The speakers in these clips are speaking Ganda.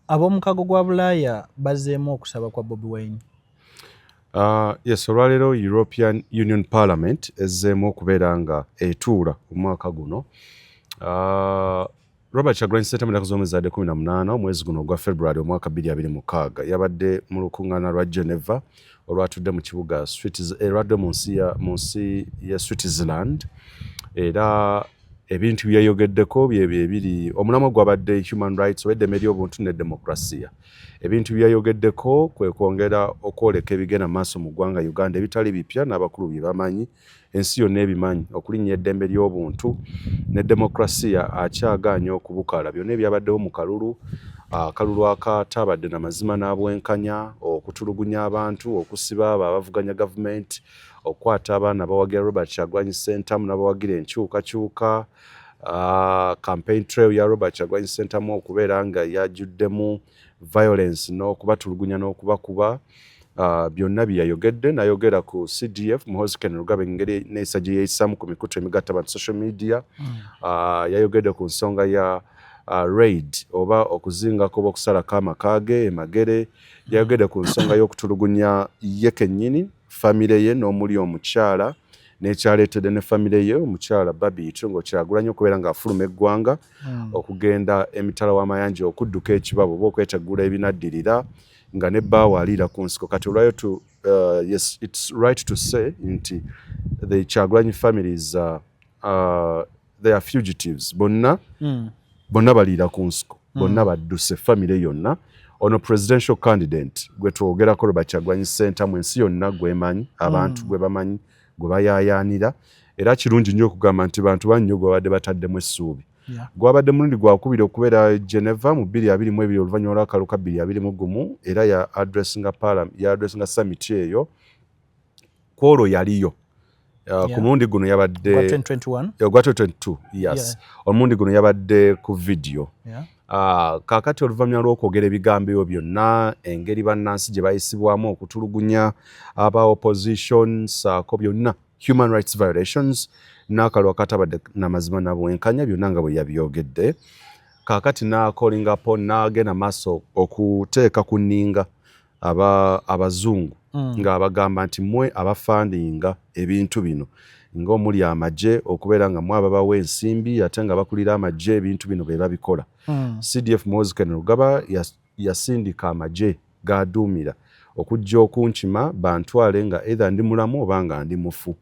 Ab'omukago gwa Bulaaya bazzeemu okusaba kwa Bobi Wine. Yes, olwaleero European Union Parliament ezzeemu okubeera nga etuula omwaka guno. Robert Kyagulanyi Ssentamu ennaku z'omwezi zaadde 18 omwezi guno ogwa February omwaka 2026 yabadde mu lukuŋŋaana lwa Geneva olwatudde mu kibuga olwadde mu nsi ya Switzerland. Era ebintu byeyogeddeko byebyo ebiri omulamwa gwabadde human rights oba eddembe ly'obuntu ne demokrasiya. Ebintu byeyogeddeko kwe kwongera okwoleka ebigenda maaso mu ggwanga Uganda ebitali bipya n'abakulu bye bamanyi, ensi yonna ebimanyi, okulinnya eddembe ly'obuntu ne demokrasiya akyagaanya okubukala. Byonna ebyabaddewo mu kalulu, akalulu akataabadde na mazima n'abwenkanya, okutulugunya abantu, okusiba abo abavuganya gavumenti, okukwata abaana abawagira Robert Kyagulanyi Ssentamu n'abawagira enkyukakyuka, campaign trail ya Robert Kyagulanyi Ssentamu okubeera nga yajjuddemu violence n'okubatulugunya n'okubakuba, byonna bye yayogedde. N'ayogera ku CDF Muhoozi Kainerugaba, engeri neeyisa gye yeeyisaamu ku mikutu emigatta bantu, social media. Yayogedde ku nsonga ya raid oba okuzingako oba okusalako amaka ge e Magere. Yayogedde ku nsonga y'okutulugunya ye kennyini, famire ye n'omuli omukyala, n'ekyaleetedde ne famire ye, omukyala Barbie Itungo Kyagulanyi, okubeera ng'afuluma eggwanga okugenda emitala w'amayanja okudduka ekibabo oba okwetegula ebinaddirira, nga ne bbaawe aliira ku nsiko. Kati olwayo to yes, it's right to say nti the Kyagulanyi families, they are fugitives bonna. Bonna baliira ku nsiko, bonna badduse, famire yonna. Ono presidential candidate gwe twogerako, Robert Kyagulanyi Ssentamu, ensi yonna gwemanyi, abantu gwe bamanyi, gwe bayaayaanira. Era kirungi nnyo okugamba nti bantu bangi nnyo gwe babadde bataddemu essuubi. Gwabadde mulundi gwakubiri okubeera Geneva mu 2022 oluvannyuma lw'akalulu ka 2021. Era ya addressinga parliament, ya addressinga summit eyo. Kwolwo yaliyo ku mulundi guno yabadde Gwa 2021. Ogwa 2022, yes. Omulundi guno yabadde ku video. Kaakati oluvannyuma lw'okwogera ebigambo ebyo byonna, engeri bannansi gye bayisibwamu, okutulugunya aba opposition saako byonna human rights violations n'akalulu akatabadde namazima nabwenkanya, byonna nga bwe yabyogedde, kaakati n'acallingapo, n'agenda maaso okuteeka ku nninga abazungu ng'abagamba nti mmwe abafundinga ebintu bino, ng'omuli amagye, okubeera nga mwe ababawa ensimbi ate nga bakulira amagye, ebintu bino be babikola. CDF Muhoozi Kainerugaba yasindika amagye g'aduumira okujja okunkima bantwale nga either ndi mulamu oba nga ndi mufu.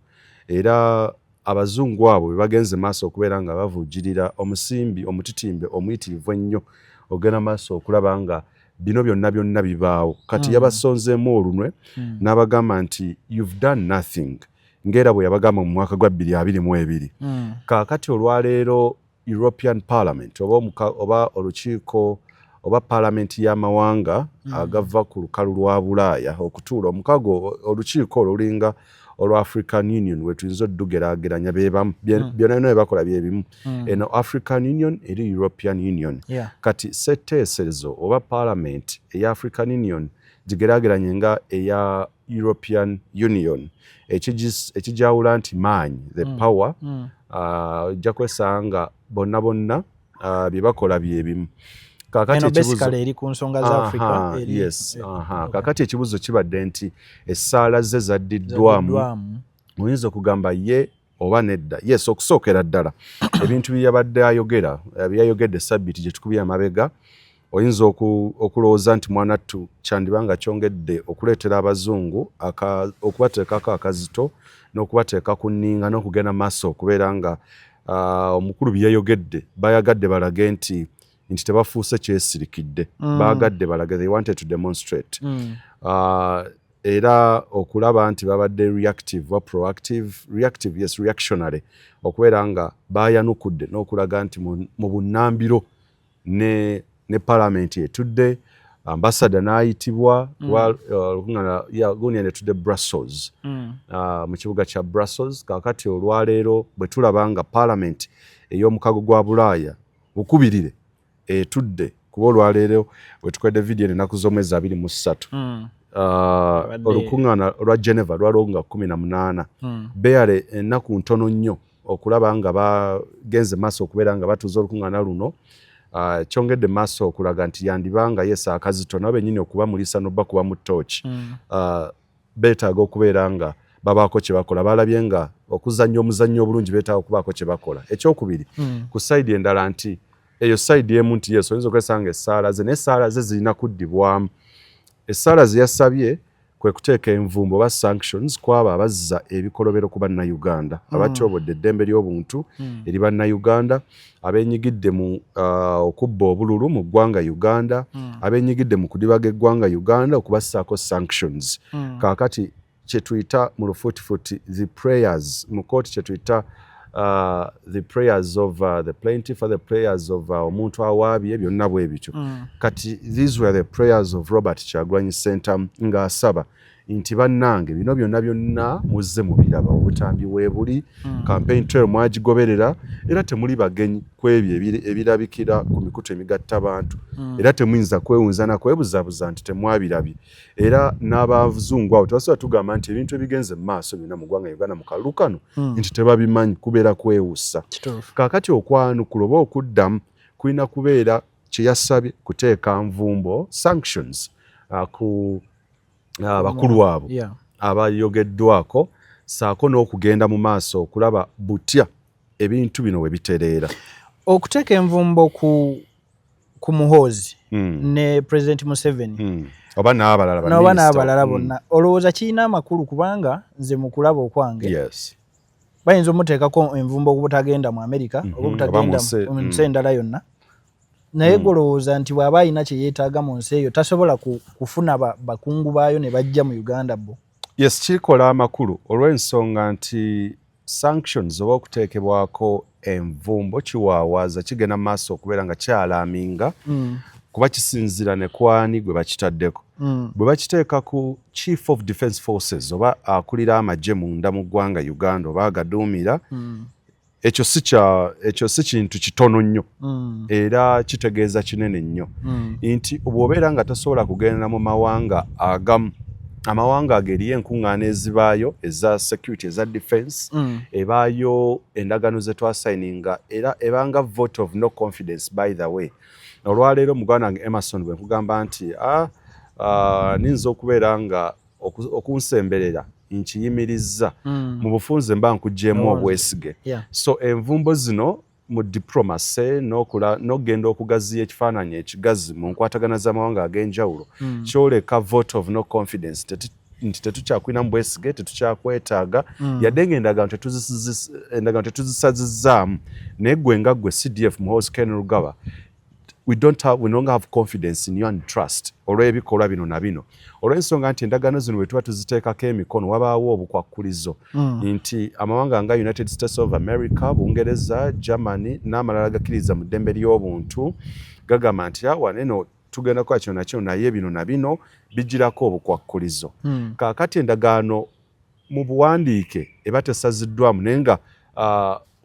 Era abazungu abo be bagenze maaso okubeera nga bavujjirira omusimbi omutitimbe omuyitirivu ennyo ogenda maaso okulaba nga bino byonna byonna bibaawo. Kati yabasonzeemu olunwe n'abagamba nti you've done nothing, ng'era bwe yabagamba mu mwaka gwa 2022. Kaakati olwaleero European Parliament oba, oba olukiiko oba paalamenti y'amawanga agava ku lukalu lwa Bulaaya okutuula omukago, olukiiko olwo lulinga olwa African Union we tuyinza oddugeraageranya, bebamu. Byonna byonna bye bakola bye bimu. Eno African Union eri European Union. Kati setteeserezo oba parliament eya African Union gigeraageranye nga eya European Union. Ekijawula nti maanyi, the power, ojja kwesanga bonna bonna bye bakola bye bimu. Kaakati Eno basically eri ku nsonga za Africa. Yes, aha. Kaakati ekibuuzo kibadde nti essaala ze zaddiddwamu? Zaddiddwamu. Oyinza okugamba ye oba nedda. Yes, okusookera ddala ebintu bye yabadde ayogera, bye yayogedde sabbiiti gye tukubye amabega, oyinza okulowooza nti mwanattu kyandiba nga kyongedde okuleetera abazungu okubateekako akazito n'okubateeka ku nninga n'okugenda maaso okubeera nga omukulu bye yayogedde bayagadde balage nti tebafuuse kyesirikidde. Baagadde balage, they wanted to demonstrate. Era okulaba nti babadde reactive wa proactive, reactive, yes, reactionary, okubeera nga bayanukudde n'okulaga nti mu bunnambiro ne parliament etudde, ambassador n'ayitibwa olukuŋŋaana gundi etudde Brussels, mu kibuga kya Brussels. Kaakati olwaleero bwe tulaba nga parliament ey'omukago gwa Bulaaya bukubirire etudde, kuba olwaleero wetukoledde vidiyo ennaku z'omwezi 23, olukuŋŋaana olwa Geneva lwaliwo nga 18, beale ennaku ntono nnyo okulaba nga bagenze maaso okubeera nga batuuza olukuŋŋaana luno. Kyongedde maaso okulaga nti yandibanga yes akazito nabo bennyini okubamulisa n'obakubamu tooki. Beetaaga okubeera nga babaako kye bakola. Balabye nga okuzannya omuzannyo obulungi, beetaaga okubaako kye bakola. Ekyokubiri, ku side endala, nti eyo side emu nti yes, oyinza okwesanga essaala ze, naye essaala ze zirina kuddibwamu. Essaala ze yasabye kwe kuteeka envumbo oba sanctions kwabo abazza ebikolobero ku Bannayuganda, abatyobodde eddembe ly'obuntu eri Bannayuganda, abenyigidde mu okubba obululu mu ggwanga Uganda, abenyigidde mu kudibaga eggwanga Uganda, okubassaako sanctions. Kaakati kyetuyita mu lufuutifuuti the prayers mu kooti, kyetuyita the prayers of the plaintiff or the prayers of omuntu awaabye, byonna bwe bityo. Kati these were the prayers of Robert Kyagulanyi Ssentamu ng'asaba nti bannange, bino byonna byonna muzze mubiraba, obutambi weebuli, campaign trail mwagigoberera, era temuli bagenyi ku ebyo ebirabikira ku mikutu emigatta bantu, era temuyinza kwewunza na kwebuzabuza nti temwabirabye. Era n'abazungu abo tebasobola tugamba nti ebintu ebigenze mu maaso byonna mu ggwanga Uganda mu kalulu kano nti tebabimanyi, kubeera kwewusa. Kaakati okwanukula oba okuddamu kulina kubeera kye yasabye kuteeka nvumbo, sanctions, ku abakulu abo abayogeddwako, saako n'okugenda mu maaso okulaba butya ebintu bino we bitereera. Okuteeka envumbo ku Muhoozi ne President Museveni oba n'abalala, n'oba n'abalala bonna, olowooza kirina amakulu? Kubanga nze mu kulaba okwange, bayinza omuteekako envumbo obutagenda mu Amerika oba obutagenda mu nsi endala yonna, naye golowooza nti bw'aba alina kye yeetaaga mu nsi eyo, tasobola kufuna bakungu baayo ne bajja mu Uganda bo? Yes, kikola amakulu olw'ensonga nti sanctions oba okuteekebwako envumbo kiwaawaaza, kigenda mu maaso okubeera nga kyalaaminga, kuba kisinziira ne kwani gwe bakitaddeko. Bwe bakiteeka ku Chief of Defence Forces oba akulira amagye munda mu ggwanga Uganda oba agaduumira, ekyo si kintu kitono nnyo, era kitegeeza kinene nnyo nti bw'obeera nga tosobola kugenda mu mawanga agamu, amawanga ago eriyo enkuŋŋaana ezibaayo eza security, eza defense, ebaayo endagaano ze twasayininga, era ebanga vote of no confidence. By the way, olwaleero muganda wange Emerson, bwe nkugamba nti ninza okubeera nga okunsemberera nkiyimirizza, mu bufunze mba nkugyemu obwesige. So envumbo zino mu diplomacy n'okugenda okugaziya ekifaananyi ekigazi mu nkwatagana z'amawanga ag'enjawulo, kyoleka vote of no confidence nti tetukyakulina mu bwesige, tetukyakwetaaga, yadde nga endagaano tetuzisazizzaamu, naye gwe nga gwe CDF Muhoozi Kainerugaba, we no longer have confidence in you and trust olw'ebikolwa bino na bino, olw'ensonga nti endagaano zino bwe tuba tuziteekako emikono, wabaawo obukwakkulizo nti amawanga nga United States of America, Bungereza, Germany n'amalala gakkiriza mu ddembe ly'obuntu, gagamba nti awa neno tugenda kukola kino nakino, naye bino na bino bijirako obukwakkulizo. Kaakati endagaano mu buwandiike eba tesaziddwamu, naye nga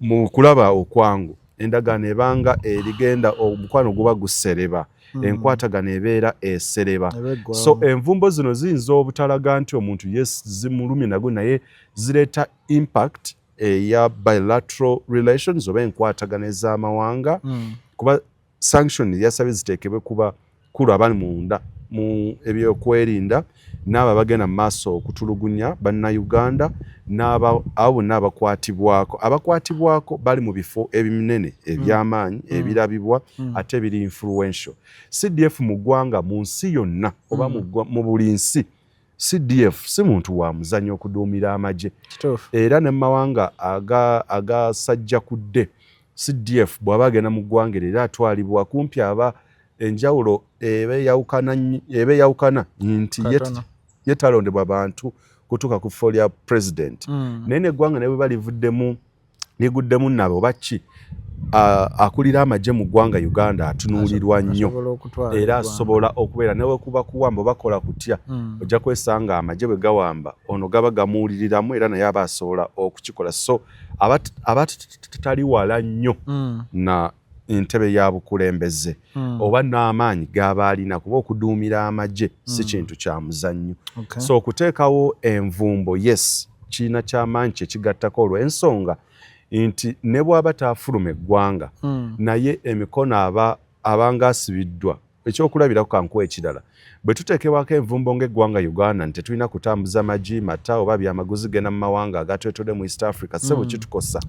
mu kulaba okwangu endagaano ebanga erigenda, omukwano guba gusereba, enkwatagano ebeera esereba. So envumbo zino ziyinza obutalaga nti omuntu yes zimulumye nagwe, naye zireeta impact eya bilateral relations oba enkwatagano ez'amawanga, kuba sanction yasabye ziteekebwe kuba kulu abali munda mu ebyokwerinda n'abo abagenda mu maaso okutulugunya Bannayuganda n'abo bonna abakwatibwako. Abakwatibwako bali mu bifo ebinene eby'amaanyi, ebirabibwa, ate ebiri influential. CDF mu ggwanga, mu nsi yonna oba mu buli nsi, CDF si muntu wa muzannyo okuduumira amagye. Era ne mu mawanga agasajjakudde, CDF bw'aba agenda mu ggwanga eryo, era atwalibwa kumpi aba enjawulo eba eyawukana nti ye talondebwa bantu kutuuka ku ffo lya president, naye neggwanga ne bwe ba livuddemu liguddemu nabo oba ki, akulira amagye mu ggwanga Uganda atunuulirwa nnyo, era asobola okubeera newe kuba kuwamba oba kola kutya, ojja kwesanga amagye bwe gawamba ono gaba gamuwuliriramu, era naye aba asobola okukikola. So aba tali wala nnyo na entebe ya bukulembeze oba n'amaanyi g'aba alina, kuba okuduumira amagye si kintu kya muzannyo. So okuteekawo envumbo, yes, kirina kyamaanyi kyekigattako, olw'ensonga nti ne bw'aba taafuluma eggwanga, naye emikono aba Abanga asibiddwa. Ekyokulabirako kankuwa ekirala, bwe tuteekebwako envumbo ng'eggwanga Uganda nti tetulina kutambuza magi, mata oba byamaguzi genda mu mawanga agatwetodde mu East Africa, sebo, kitukosa.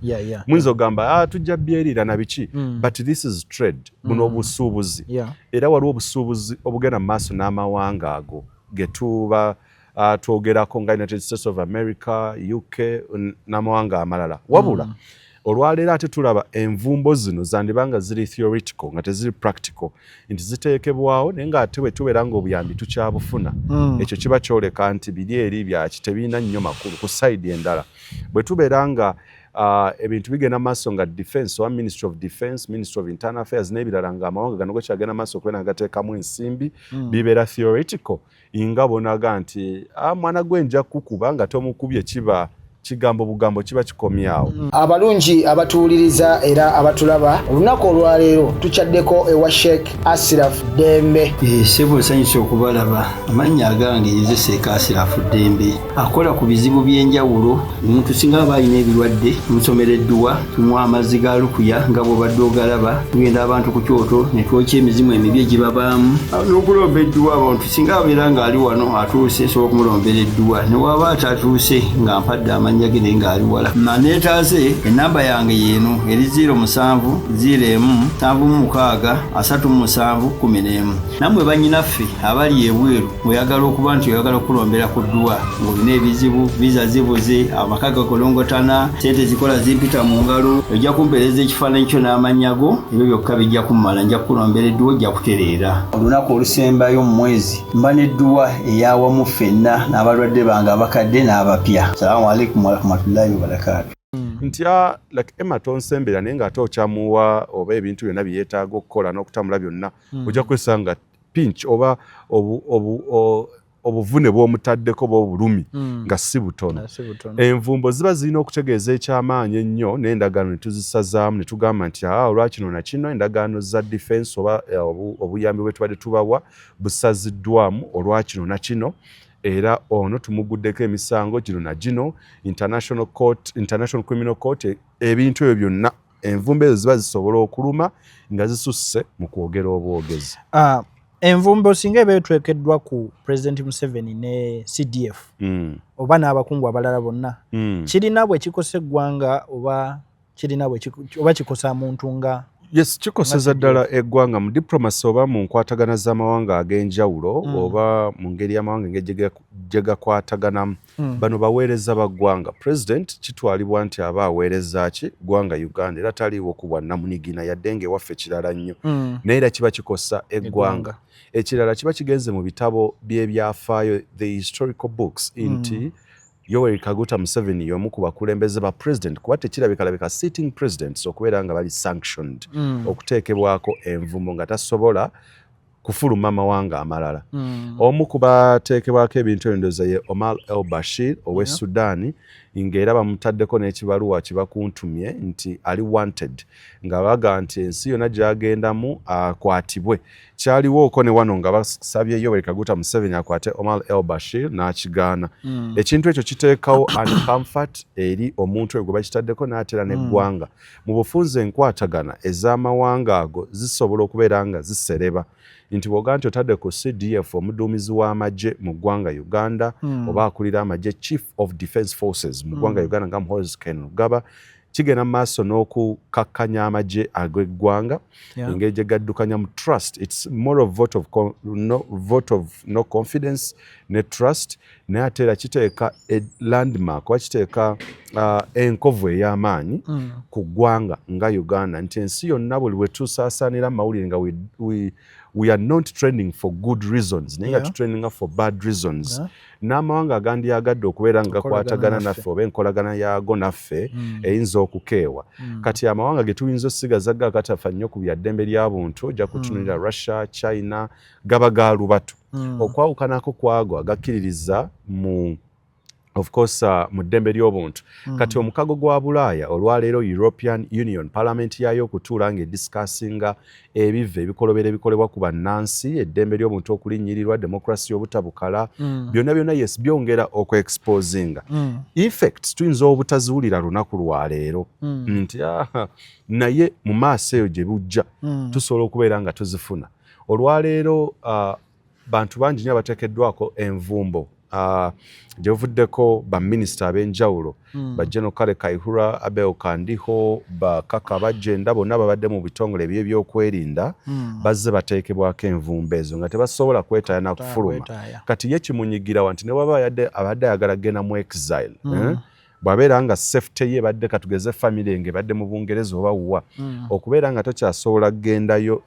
Muyinza okugamba, "Ah, tujja byeriira na biki," but this is trade, buno obusuubuzi. Era waliwo obusuubuzi obugenda mu maaso n'amawanga ago getuba twogerako nga United States of America, UK n'amawanga amalala. Wabula olwaleero ate tulaba envumbo zino zandibanga ziri theoretical nga teziri practical, nti ziteekebwawo naye ng'ate bwe tubeera nga obuyambi tukyabufuna, ekyo kiba kyoleka nti biri eri byaki, tebirina nnyo makulu. Ku side endala, bwe tubeera nga ebintu bigenda maaso nga defense oba Ministry of Defense, Ministry of Internal Affairs n'ebirala, nga amawanga gano gakyagenda maaso okubeera nga gateekamu ensimbi, bibeera theoretical nga bonaga nti, "Ah, mwana gwe nja kukuba," nga tomukubye kiba kigambo bugambo, kiba kikomyawo. Abalungi abatuwuliriza era abatulaba, olunaku olwaleero tukyaddeko ewa Sheikh Asiraf Ddembe. Ssebo, nsanyusa okubalaba. Amannya agange nze Sheikh Asirafu Ddembe, akola ku bizibu by'enjawulo. Omuntu singa aba alina ebirwadde, tumusomera edduwa, tumuwa amazzi ga lukuya nga bw'obadde ogalaba. Tugenda abantu ku kyoto ne twokya emizimu emibi egibabaamu n'okulomba edduwa. Abantu singa abeera ng'ali wano atuuse, sobola okumulombera edduwa, ne waba atatuuse nga mpadde amannya ge naye ng'ali wala naneetaase. Enamba yange yeeno eri 07 01 76 37 11. Nammwe bannyinaffe abali ebweru, oyagala okuba nti oyagala okulombera ku dduwa ng'olina ebizibu, visa zibuze, amaka gakolongotana, sente zikola zimpita mu ngalo, ojja kumpeereza ekifaananyi kyo n'amannya go, ebyo byokka bijja kummala, nja kukulombera edduwa, ojja kutereera. Olunaku olusembayo mu mwezi mba n'edduwa eyawamu ffenna n'abalwadde bange abakadde n'abapya. Salaamu alaikum warahmatullahi wabarakaatu. Nti like Emma tonsembera, naye ng'ate okyamuwa oba ebintu byonna bye yeetaaga okukola n'okutambula byonna, ojja kwesanga pinch oba obuvune bw'omutaddeko bw'obulumi nga si butono. Si butono. Envumbo ziba zirina okutegeeza ekyamaanyi ennyo, n'endagaano ne tuzisazaamu ne tugamba nti, aa, olwakino na kino endagaano za defense oba obuyambi bwe tubadde tubawa busaziddwamu olwakino na kino, era ono tumuguddeko emisango gino na gino, international court, International Criminal Court, ebintu ebyo byonna. Envumbo ezo ziba zisobola okuluma nga zisusse mu kwogera obwogezi. Ah, envumbo singa eba etwekeddwa ku President Museveni ne CDF oba n'abakungu abalala bonna, kirina bwe kikosa eggwanga oba kirina bwe oba kikosa muntu nga Yes, kikoseza ddala eggwanga mu diplomacy oba mu nkwatagana z'amawanga ag'enjawulo oba mu ngeri y'amawanga engeri gye gakwataganamu. Bano baweereza ba ggwanga. President kitwalibwa nti aba aweereza ki? Ggwanga Uganda, era taliiwo ku bwannamunigina, yadde ng'ewaffe kirala nnyo, naye era kiba kikosa eggwanga. Ekirala, kiba kigenze mu bitabo by'ebyafaayo, the historical books, nti Yoweri Kaguta Museveni y'omu ku bakulembeze ba president, kuba tekirabikalabika sitting presidents okubeera nga bali sanctioned, okuteekebwako envumo nga tasobola kufuluma mawanga amalala. Omu ku bateekebwako ebintu ebyo ndowooza ye Omar El Bashir ow'e Sudaani, ng'era bamutaddeko n'ekibaluwa kibakuntumye nti ali wanted, nga baga nti ensi yonna gy'agendamu akwatibwe. Kyliwooko ne wano nga basabye Yoweri Kaguta Museveni akwate Omar El Bashir n'akigaana. Ekintu ekyo kiteekawo uncomfort eri omuntu oyo gwe bakitaddeko, n'atera n'eggwanga. Mu bufunze, enkwatagana ez'amawanga ago zisobola okubeera nga zisereba, nti bw'ogaa nti otadde ku CDF omuduumizi w'amagye mu ggwanga Uganda oba akulira amagye, Chief of Defence Forces mu ggwanga Uganda nga Muhoozi Kainerugaba, kigenda mu maaso n'okukakkanya amagye ag'eggwanga, engeri gye gaddukanya mu trust. It's more of vote of, no, vote of no confidence ne trust, naye ate era kiteeka e landmark oba kiteeka enkovu ey'amaanyi ku ggwanga nga Uganda, nti ensi yonna buli bwe tusaasaanira amawulire nga we are not trending for good reasons, naye nga tutrendinga for bad reasons, n'amawanga agandyagadde okubeera nga gakwatagana naffe oba enkolagana yaago naffe eyinza okukeewa. Kati amawanga ge tuyinza osigaza ga katafa nnyo ku byaddembe lya buntu, ojja kutunulira Russia, China, gaba ga lubatu. Okwawukanako kwago agakkiririza mu Of course, mu ddembe ly'obuntu. Kati omukago gwa Bulaaya olwaleero, European Union, parliament yayo okutuula ng'ediscussinga ebiva ebikolobero ebikolebwa ku bannansi, eddembe ly'obuntu okulinnyirirwa, democracy obutabukala, byonna byonna, yes, byongera okuexposinga. Effects tuyinza obutaziwulira lunaku lwaleero nti ah, naye mu maaso eyo gye bujja tusobola okubeera nga tuzifuna. Olwaleero bantu bangi nnyo abateekeddwako envumbo. Gye buvuddeko baminisita ab'enjawulo, ba General Kale Kaihura, Abel Kandiho, bakaka bajenda bonna babadde mu bitongole ebyebyokwerinda, bazze bateekebwako envumbo ezo nga tebasobola kwetaaya na kufuluma. Kwetaaya. Kati ye kimunyigira nti ne waba abadde ayagala kugenda mu exile, eh? Bw'abeera nga safety ye ebadde, katugeze family nga ebadde mu Bungereza oba wuwa, okubeera nga tokyasobola kugendayo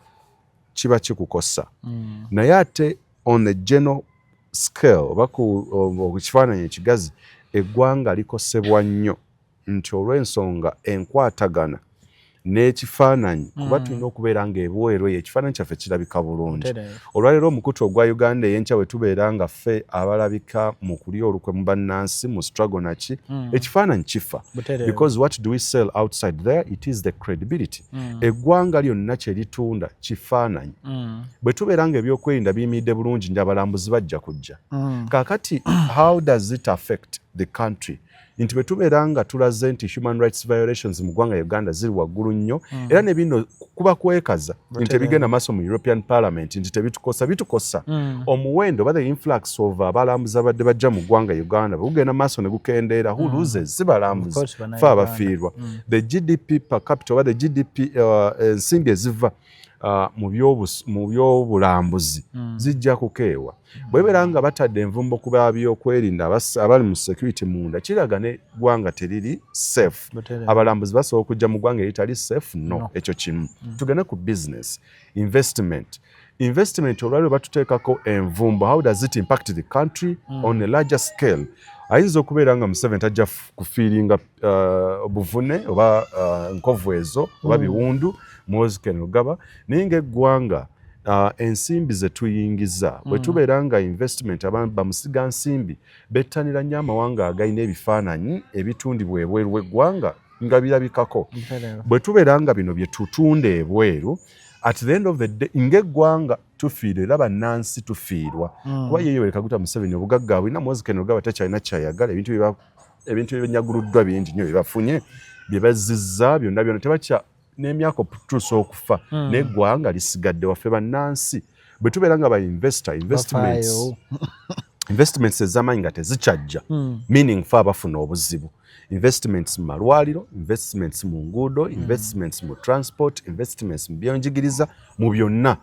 kiba kikukosa. Naye ate on the general scale oba ku kifaananyi ekigazi, eggwanga likosebwa nnyo nti olw'ensonga enkwatagana n'ekifaananyi, kuba tulina okubeera ng'ebweru eyo ekifaananyi kyaffe kirabika bulungi. Olwaleero omukutu ogwa Uganda Eyenkya bwe tubeera nga ffe abalabika mu kulya olukwe mu bannansi mu struggle naki, ekifaananyi kifa. Because what do we sell outside there? It is the credibility. Eggwanga lyonna kye litunda kifaananyi. Bwe tubeera nga ebyokwerinda biyimiridde bulungi nti abalambuzi bajja kujja. Kaakati how does it affect the country nti bwe tubeera nga tulaze nti human rights violations mu ggwanga Uganda ziri waggulu nnyo, era ne bino kuba kwekaza nti ebigenda maaso mu European Parliament nti tebitukosa, bitukosa. Omuwendo oba the influx of abalambuzi abadde bajja mu ggwanga Uganda bwe gugenda maaso ne gukendeera, who loses? Si balambuzi, Of course, fe bannayuganda. abafiirwa. The GDP per capita oba the GDP, ensimbi eziva mu byobulambuzi zijja kukeewa. Bwebeera nga batadde envumbo ku babyokwerinda abali mu security munda, kiraga neggwanga teriri safe. Abalambuzi basobola okujja mu ggwanga eritali safe? No. No. Ekyo kimu. Tugende ku business investment. Investment olwaliro batuteekako envumbo, how does it impact the country on a larger scale? Ayinza okubeera nga Museveni tajja kufeelinga buvune oba nkovu ezo oba biwundu Muhoozi Kainerugaba, naye ng'eggwanga ensimbi ze tuyingiza, bwe tubeera nga investment bamusiga nsimbi bettanira nnyo amawanga agalina ebifaananyi ebitundibwa ebweru w'eggwanga nga birabikako. Bwe tubeera nga bino bye tutunda ebweru, at the end of the day ng'eggwanga tufiirwa era bannansi tufiirwa, kuba ye Yoweri Kaguta Museveni obugagga bwina, Muhoozi Kainerugaba takyalina kyayagala. Ebintu ebyenyaguluddwa bingi nnyo byebafunye, bye bazzizza byonna byonna, tebakya n'emyaka okutuusa okufa, n'eggwanga lisigadde waffe bannansi. Bwe tubeera nga ba investor, investments Bafaayo. investments ez'amaanyi nga tezikyajja, meaning fe abafuna obuzibu. Investments mu malwaliro, investments mu nguudo, investments mu transport, investments mu byenjigiriza, mu byonna,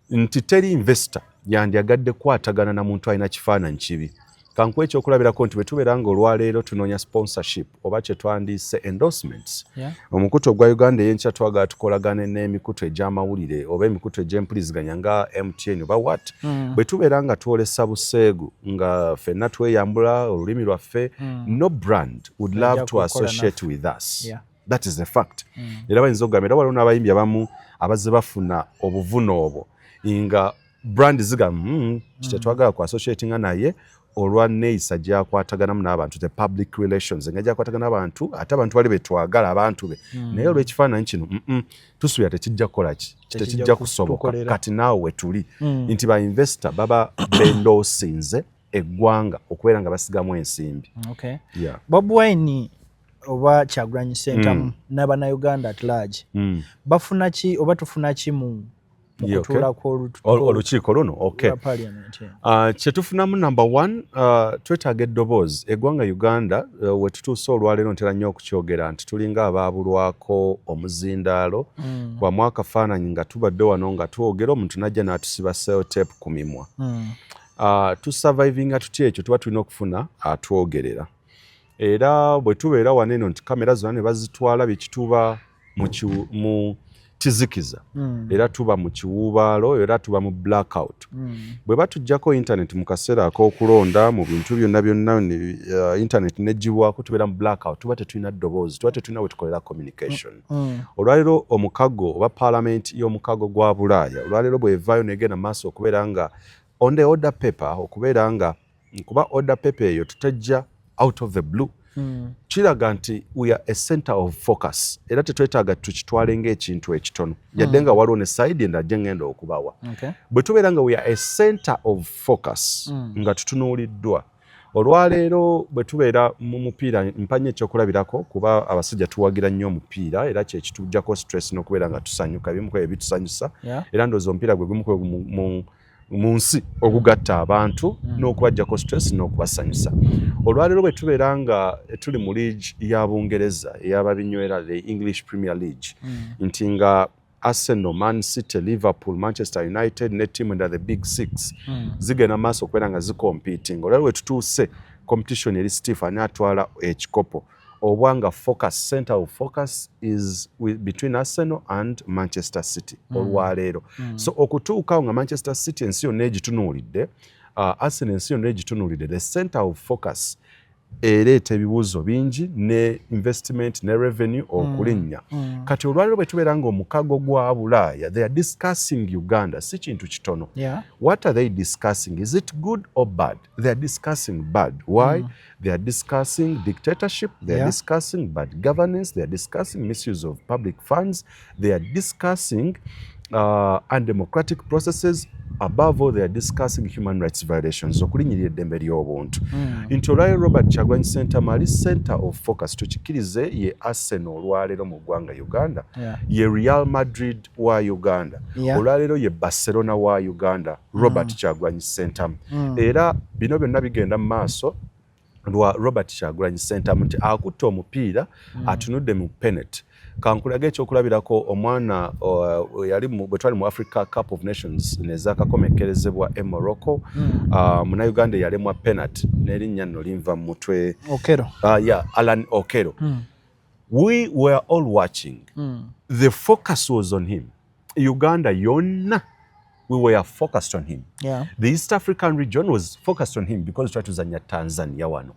nti teri investor yandyagadde kukwatagana na muntu alina kifaananyi kibi. Kankuwa ekyokulabirako nti bwe tubeera nga olwaleero tunoonya sponsorship oba kye twandiise endorsements, omukutu ogwa Uganda Eyenkya twagala tukolagane n'emikutu egy'amawulire oba emikutu egy'empuliziganya nga MTN oba what, bwe tubeera nga twolesa buseegu nga ffenna tweyambula olulimi lwaffe, no brand would love to kukola associate with us. That is a fact. Era bayinza okugamba, era waliwo n'abayimbi abamu abazze bafuna obuvune obwo nga brand zigamba, kitetwagala ku associatinga naye olwa neeyisa gyakwataganamu n'abantu, the public relations nga gyakwatagana n'abantu, ate abantu bali betwagala abantu be, naye olw'ekifaananyi kino, tusuubira tekijja kukola ki, tekijja kusoboka. Kutukolera. Kati naawe wetuli nti ba investor baba bendoosinze eggwanga okubeera nga basigamu ensimbi. Bobi Wine oba Kyagulanyi Ssentamu n'abannayuganda at large bafuna ki oba tufuna ki mu kutuula olukiiko luno? Okay. Lwa parliament, yeah. Kyetufunamu number one, twetaaga eddoboozi. Eggwanga Uganda, wetutuuse olwaleero, ntera nnyo okukyogera nti tulinga abaabulwako omuzindaalo. Kwamu akafaananyi nga tubadde wano nga twogera, omuntu najja n'atusiba sellotape ku mimwa. Tusurvivinga tutya ekyo? Tuba tulina okufuna atwogerera. Era bwe tubeera wano eno nti kamera zonna ne bazitwala, bikituba mu kizikiza, era tuba mu kiwuubaalo, era tuba mu blackout. Bwe batuggyako internet mu kaseera ak'okulonda, mu bintu byonna byonna, internet negibwako, tubeera mu blackout, tuba tetulina ddoboozi, tuba tetulina we tukolera communication. Olwaleero omukago oba parliament y'omukago gwa Bulaaya olwaleero bwevaayo negenda maaso okubeera nga on the order paper, okubeera nga kuba order paper eyo tutajja Out of the blue, kiraga nti we are a center of focus, era tetwetaaga tukitwale ng'ekintu ekitono, yadde nga waliwo ne side endala gye ngenda okubawa. Bwe tubeera nga we are a center of focus, nga tutunuuliddwa olwaleero, bwe tubeera mu mupiira, mpanye ekyokulabirako, kuba abasajja tuwagira nnyo omupiira, era kyekitujjako stress n'okubeera nga tusanyuka, ebimu ku ebyo bitusanyusa. Era ndowooza omupiira gwe gumu ku mu nsi ogugatta abantu n'okubajjako stress n'okubasanyusa. Olwaleero bwe tubeera nga tuli mu league ya Bungereza ey'ababinywera, the English Premier League, nti nga Arsenal, Man City, Liverpool, Manchester United ne ttiimu endala, the Big Six, zigenda maaso okubeera nga zicompeting. Olwaleero we tutuuse, competition eri stiff, ani atwala ekikopo, oba nga focus, center of focus is between Arsenal and Manchester City olwaleero. So okutuukawo nga Manchester City ensi yonna egitunuulidde, Arsenal ensi yonna egitunuulidde, the center of focus ereeta ebibuuzo bingi ne investment ne revenue okulinnya. Kati olwaleero bwe tubeera nga omukago gwa Bulaaya, they are discussing Uganda, si kintu kitono. What are they discussing? Is it good or bad? They are discussing bad. Why? They are discussing dictatorship, they are discussing bad governance, they are discussing misuse of public funds, they are discussing undemocratic processes. Above all, they are discussing human rights violations, okulinyirira eddembe ly'obuntu. Nti olwaleero Robert Kyagulanyi Ssentamu ali center of focus, tukikirize, ye Arsenal olwaleero mu ggwanga Uganda, ye Real Madrid wa Uganda, olwaleero ye Barcelona wa Uganda, Robert Kyagulanyi Ssentamu. Era bino byonna bigenda mu maaso lwa Robert Kyagulanyi Ssentamu, nti akutte omupiira, atunudde mu penalty. Kankulaga ekyokulabirako, omwana yali bwe twali mu Africa Cup of Nations nezakakomekkerezebwa e Morocco, Munauganda eyalemwa penalty, n'erinnya nno linva mu mutwe. Okello. Yeah, Alan Okello. We were all watching. The focus was on him. Uganda yonna, we were focused on him. The East African region was focused on him because twali tuzanya Tanzania wano.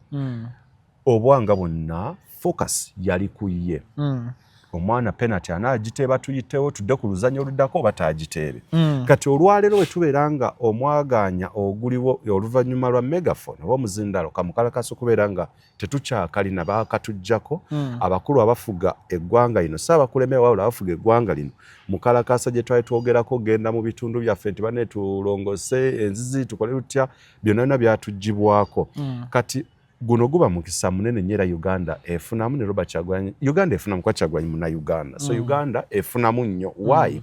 Obwanga bwonna focus yali ku ye. Omwana penalty anaagiteeba tuyitewo tudde ku luzannya oluddako, oba taagiteebe? Kati olwaleero bwe tubeera nga omwagaanya oguliwo oluvannyuma lwa megaphone oba omuzindalo kamukalakasa okubeera nga tetukyakalina, baakatuggyako, abakulu abafuga eggwanga lino, si abakulembera wabula abafuga eggwanga lino, mukalakasa gye twali twogerako, genda mu bitundu byaffe nti bane tulongose enzizi, tukole tutya, byonna byonna byatuggyibwako. Kati guno guba mukisa munene nnyo, era Uganda efunamu ne Robert Kyagulanyi. Uganda efunamu kuba Kyagulanyi Munnauganda, so Uganda efunamu nnyo. Why?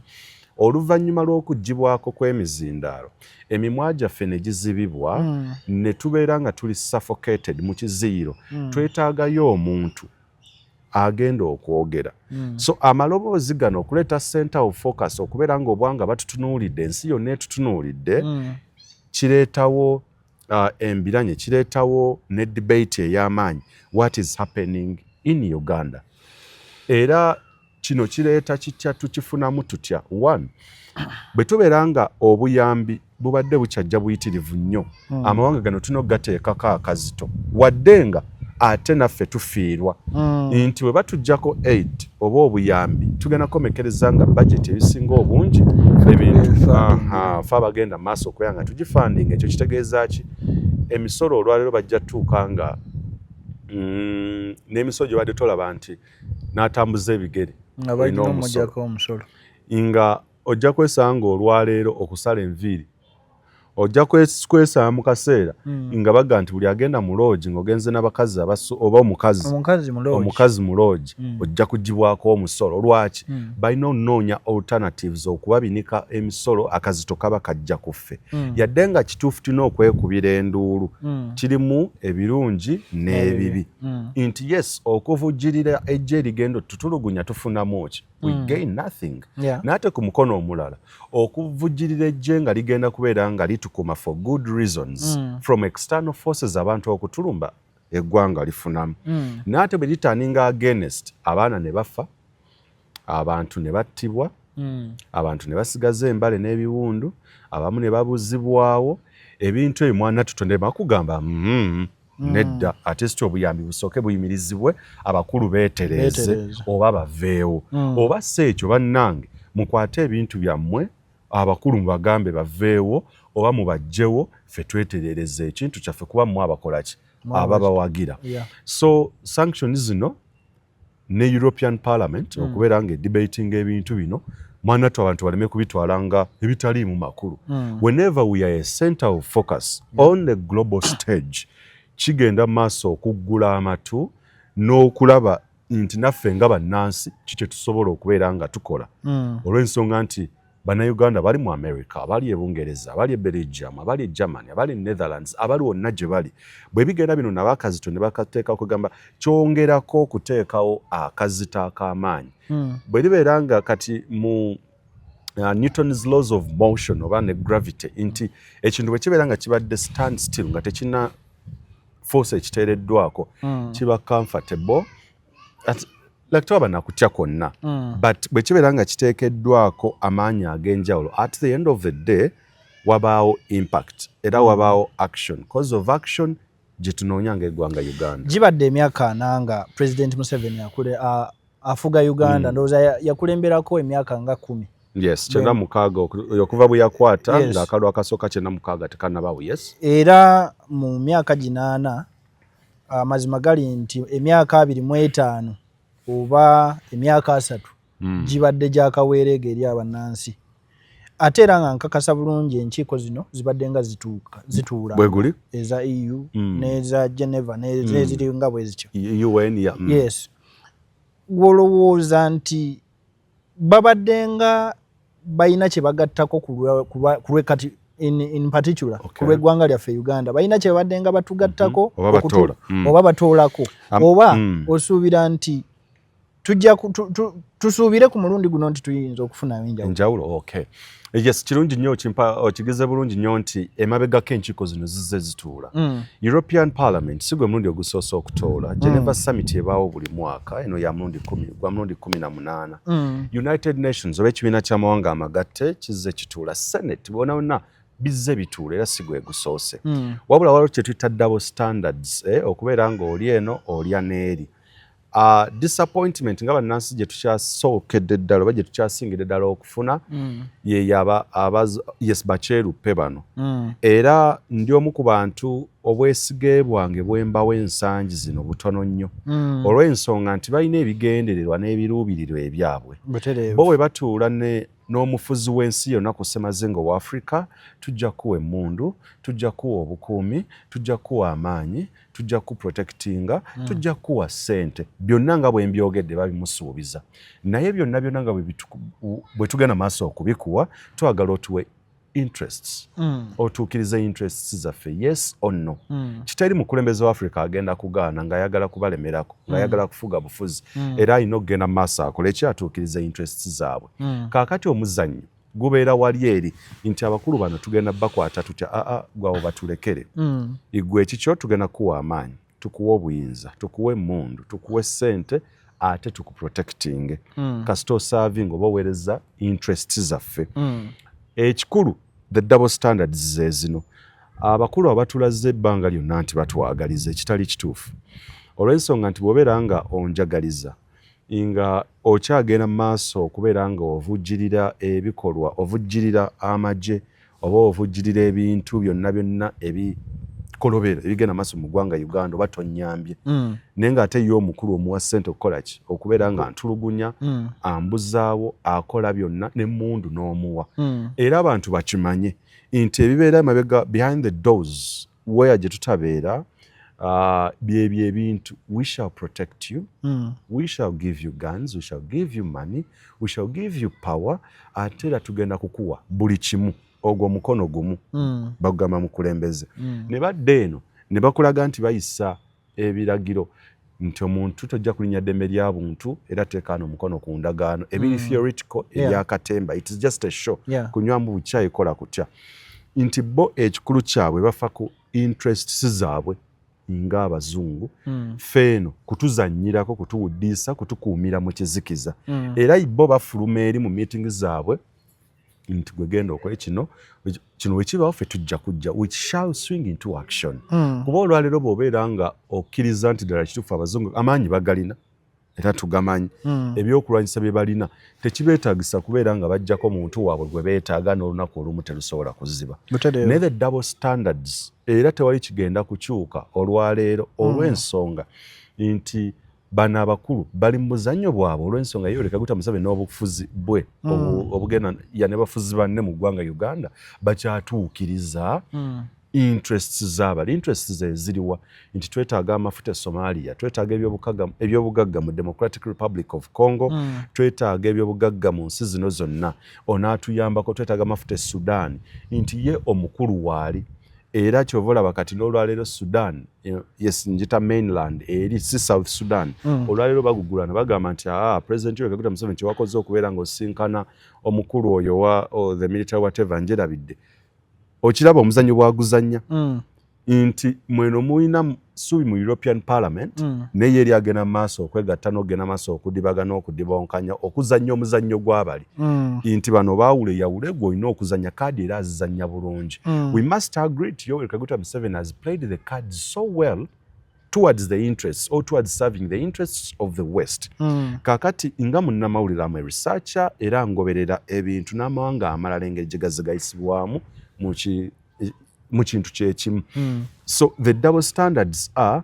Oluvannyuma lw'okuggyibwako kw'emizindaalo, emimwa gyaffe ne gizibibwa, ne tubeera nga tuli suffocated mu kiziyiro, twetaagayo omuntu agenda okwogera. So amaloboozi gano okuleeta center of focus, okubeera ng'obwanga batutunuulidde, ensi yonna etutunuulidde, kireetawo embiranye, kireetawo ne debate ey'amaanyi, what is happening in Uganda. Era kino kireeta kitya? Tukifunamu tutya? One, bwe tubeera nga obuyambi bubadde bukyajja buyitirivu nnyo, amawanga gano tulina okugateekako akazito, wadde nga ate naffe tufiirwa, nti bwe batuggyako aid oba obuyambi, tugenda kukomekereza nga budget ebisinga obungi ebintu fe abagenda mu maaso okubeera nga tugifunding. Ekyo kitegeeza ki? Emisolo olwaleero bajja tutuuka nga n'emisolo gye badde tolaba nti n'atambuza ebigere nga balina omujjako omusolo. Nga ojja kwesanga olwaleero okusala enviiri, ojja kwesanga mu kaseera nga baga nti buli agenda mu lodge ng'ogenze n'abakazi oba omukazi omukazi mu lodge, ojja kugibwako omusolo. Lwaki? Balina onoonya alternatives okubabinika emisolo, akazito kaba kajja kuffe. Yadde nga kituufu tulina okwekubira enduulu, kirimu ebirungi n'ebibi, nti yes, okuvujjirira ejja erigenda tutulugunya, tufunamu ki? We gain nothing. N'ate ku mukono omulala, okuvujjirira ejje nga ligenda kubeera nga litukuma for good reasons from external forces, abantu okutulumba, eggwanga lifunamu. N'ate bwe liturninga against, abaana ne bafa, abantu ne battibwa, abantu ne basigaza embale n'ebiwundu, abamu ne babuzibwawo, ebintu ebyo mwana tutonde bakugamba nedda, ate siti obuyambi busooke buyimirizibwe, abakulu beetereeze oba baveewo, oba si ekyo bannange mukwate ebintu byammwe, abakulu mubagambe baveewo oba mubajjewo, ffe tweterereze ekintu kyaffe, kuba mmwe abakola ki? Ababawagira. So sanctions zino ne European Parliament okubeera nga debating ebintu bino, mwanattu, abantu baleme kubitwala nga ebitaliimu makulu. Whenever we are a center of focus on the global stage, kigenda maaso okuggula amatu n'okulaba nti naffe nga bannansi kikye tusobola okubeera nga tukola, olw'ensonga nti Bannayuganda bali mu America, abali e Bungereza, abali e Belgium, abali e Germany, abali e Netherlands, abali wonna gye bali. Bwe bigenda bino nabakazito ne bakateekako, kugamba kyongerako okuteekawo akazito ak'amaanyi. Bwe libeera nga kati mu Newton's laws of motion oba ne gravity, nti ekintu bwe kibeera nga kibadde stand still, nga tekina force ekiteereddwako, kiba comfortable at, like tewaba nakutya kwonna. But bwe kibeera nga kiteekeddwako amaanyi ag'enjawulo, at the end of the day wabaawo impact era wabaawo action, cause of action gye tunoonya ng'eggwanga Uganda. Gibadde emyaka 40 nga President Museveni afuga Uganda. Ndowooza yakulemberako emyaka nga 10. Yes, 96, okuva bwe yakwata ng'akalulu akasooka 96 tekannabaawo, yes. Era mu myaka 80, amazima gali nti emyaka 25 oba emyaka 30 gibadde gyakaweereega eri abannansi. Ate era nga nkakasa bulungi enkiiko zino zibadde nga zituuka zituula Bwe guli. eza EU n'eza Geneva n'eziri nga bwe zityo. UN, yeah. Yes, gwolowooza nti babadde nga balina kye bagattako ku lwe kati in particular ku lw'eggwanga lyaffe Uganda, balina kye babadde nga batugattako? Oba batoola. Oba batoolako? Oba osuubira nti tujja tusuubire ku mulundi guno nti tuyinza okufunayo enjawulo? Enjawulo, okay, yes, kirungi nnyo, okimpa okigeze bulungi nnyo nti emabegako enkiiko zino zizze zituula. European Parliament si gwe mulundi ogusoose okutoola. Geneva Summit ebaawo buli mwaka, eno ya mulundi 10, gwa mulundi 18. United Nations oba ekibiina ky'amawanga amagatte kizze kituula. Senate, bonna bonna bizze bituula, era si gwe gusoose. Wabula waliwo kye tuyita double standards, okubeera ng'oli eno olya n'eri. Disappointment nga bannansi gye tukyasookedde ddala oba gye tukyasingidde ddala okufuna ye yaba yes, bakyeruppe bano. Era ndi omu ku bantu obwesige bwange bwembawo ensangi zino butono nnyo, olw'ensonga nti balina ebigendererwa n'ebiruubirirwa ebyabwe. Bo bwe batuula ne n'omufuzi w'ensi yonna ku ssemazinga owa Africa, tujja kuwa emmundu, tujja kuwa obukuumi, tujja kuwa amaanyi, tujja kuprotectinga, tujja kuwa ssente, byonna nga bwe mbyogedde babimusuubiza. Naye byonna byonna nga bwe tugenda maaso okubikuwa, twagala otuwe interests, otuukirize interests zaffe, yes or no? Kiteri mukulembeze wa Africa agenda kugaana ng'ayagala kubalemerako, ng'ayagala kufuga bufuzi, era alina okugenda mu maaso akole eki? Atuukiriza interests zaabwe. Kaakati omuzannyo gubeera wali eri nti abakulu bano tugenda bakwata tutya? Aa, gwawo batulekere. Igwe ekikyo tugenda kuwa amaanyi, tukuwa obuyinza, tukuwa emmundu, tukuwa ssente, ate tukuprotecting kasita oservinga oba oweereza interests zaffe. Ekikulu, the double standards ze zino. Abakulu abatulaze ebbanga lyonna nti batwagaliza, ekitali kituufu, olw'ensonga nti bw'obeera nga onjagaliza nga okyagenda mu maaso okubeera nga ovujjirira ebikolwa, ovujjirira amagye oba ovujjirira ebintu byonna byonna ebikolobero ebigenda maaso mu ggwanga Uganda, oba tonyambye. Naye ng'ate ye omukulu omuwa ssente okukola ki? Okubeera nga ntulugunya, ambuzaawo, akola byonna n'emmundu n'omuwa. Era abantu bakimanye nti ebibeera emabega, behind the doors, where gye tutabeera, byebyo ebintu. We shall protect you, we shall give you guns, we shall give you money, we shall give you power, ate era tugenda kukuwa buli kimu. Ogwo omukono gumu bagugamba mukulembeze. Ne badda eno ne bakulaga nti bayisa ebiragiro nti omuntu tojja kulinnya ddembe lya buntu, era teekaano omukono ku ndagaano ebiri theoretical, ebyakatemba, it is just a show, kunywamu bukyayi, kola kutya, nti bo ekikulu kyabwe bafa ku interests zaabwe ng'abazungu. Ffe eno kutuzannyirako, kutuwuddiisa, kutukuumira mu kizikiza. Era bo bafuluma eri mu meeting zaabwe nti gwe genda okole kino, kino wekibaawo ffe tujja kujja, we shall swing into action. Kuba olwaleero bw'obeera nga okkiriza nti ddala kituufu abazungu amaanyi bagalina. Era tugamanyi ebyokulwanyisa bye balina. Tekibeetagisa kubeera nga bajjako muntu waabwe gwe beetaaga n'olunaku olumu terusobola kuziba. Naye the double standards, era tewali kigenda kukyuka olwaleero olw'ensonga nti bano abakulu bali mu buzannyo bwabwe, olw'ensonga Yoweri Kaguta Museveni n'obufuzi bwe obugenda ya ne bafuzi banne mu ggwanga Uganda bakyatuukiriza interests zaabali. Interests eziriwa nti twetaaga amafuta e Somalia, twetaaga ebyobugagga mu Democratic Republic of Congo, twetaaga ebyobugagga mu nsi zino zonna, onaatuyambako, twetaaga amafuta e Sudan, nti ye omukulu waali. Era kyova olaba kati n'olwaleero Sudan, yes, njita mainland eri si South Sudan, olwaleero bagugulana bagamba nti, "Aa, President Yoweri Kaguta Museveni, kyewakoze okubeera ng'osinkana omukulu oyo wa, oh, the military whatever, njerabidde." Okiraba omuzannyo bwaguzannya nti mweno mulina ssuubi mu European Parliament, naye eri agenda mu maaso okwegatta n'okugenda maaso okudibaga n'okudibonkanya okuzannya omuzannyo gw'abali nti bano baawule yawule, gwe olina okuzannya kaadi, era azizannya bulungi. We must agree to Yoweri Kaguta Museveni has played the cards so well towards the interests or towards serving the interests of the West. Kaakati nga munnamawulire, amwe researcher, era ngoberera ebintu n'amawanga amalala engeri gye gazigayisibwamu mu kintu kyekimu. So the double standards are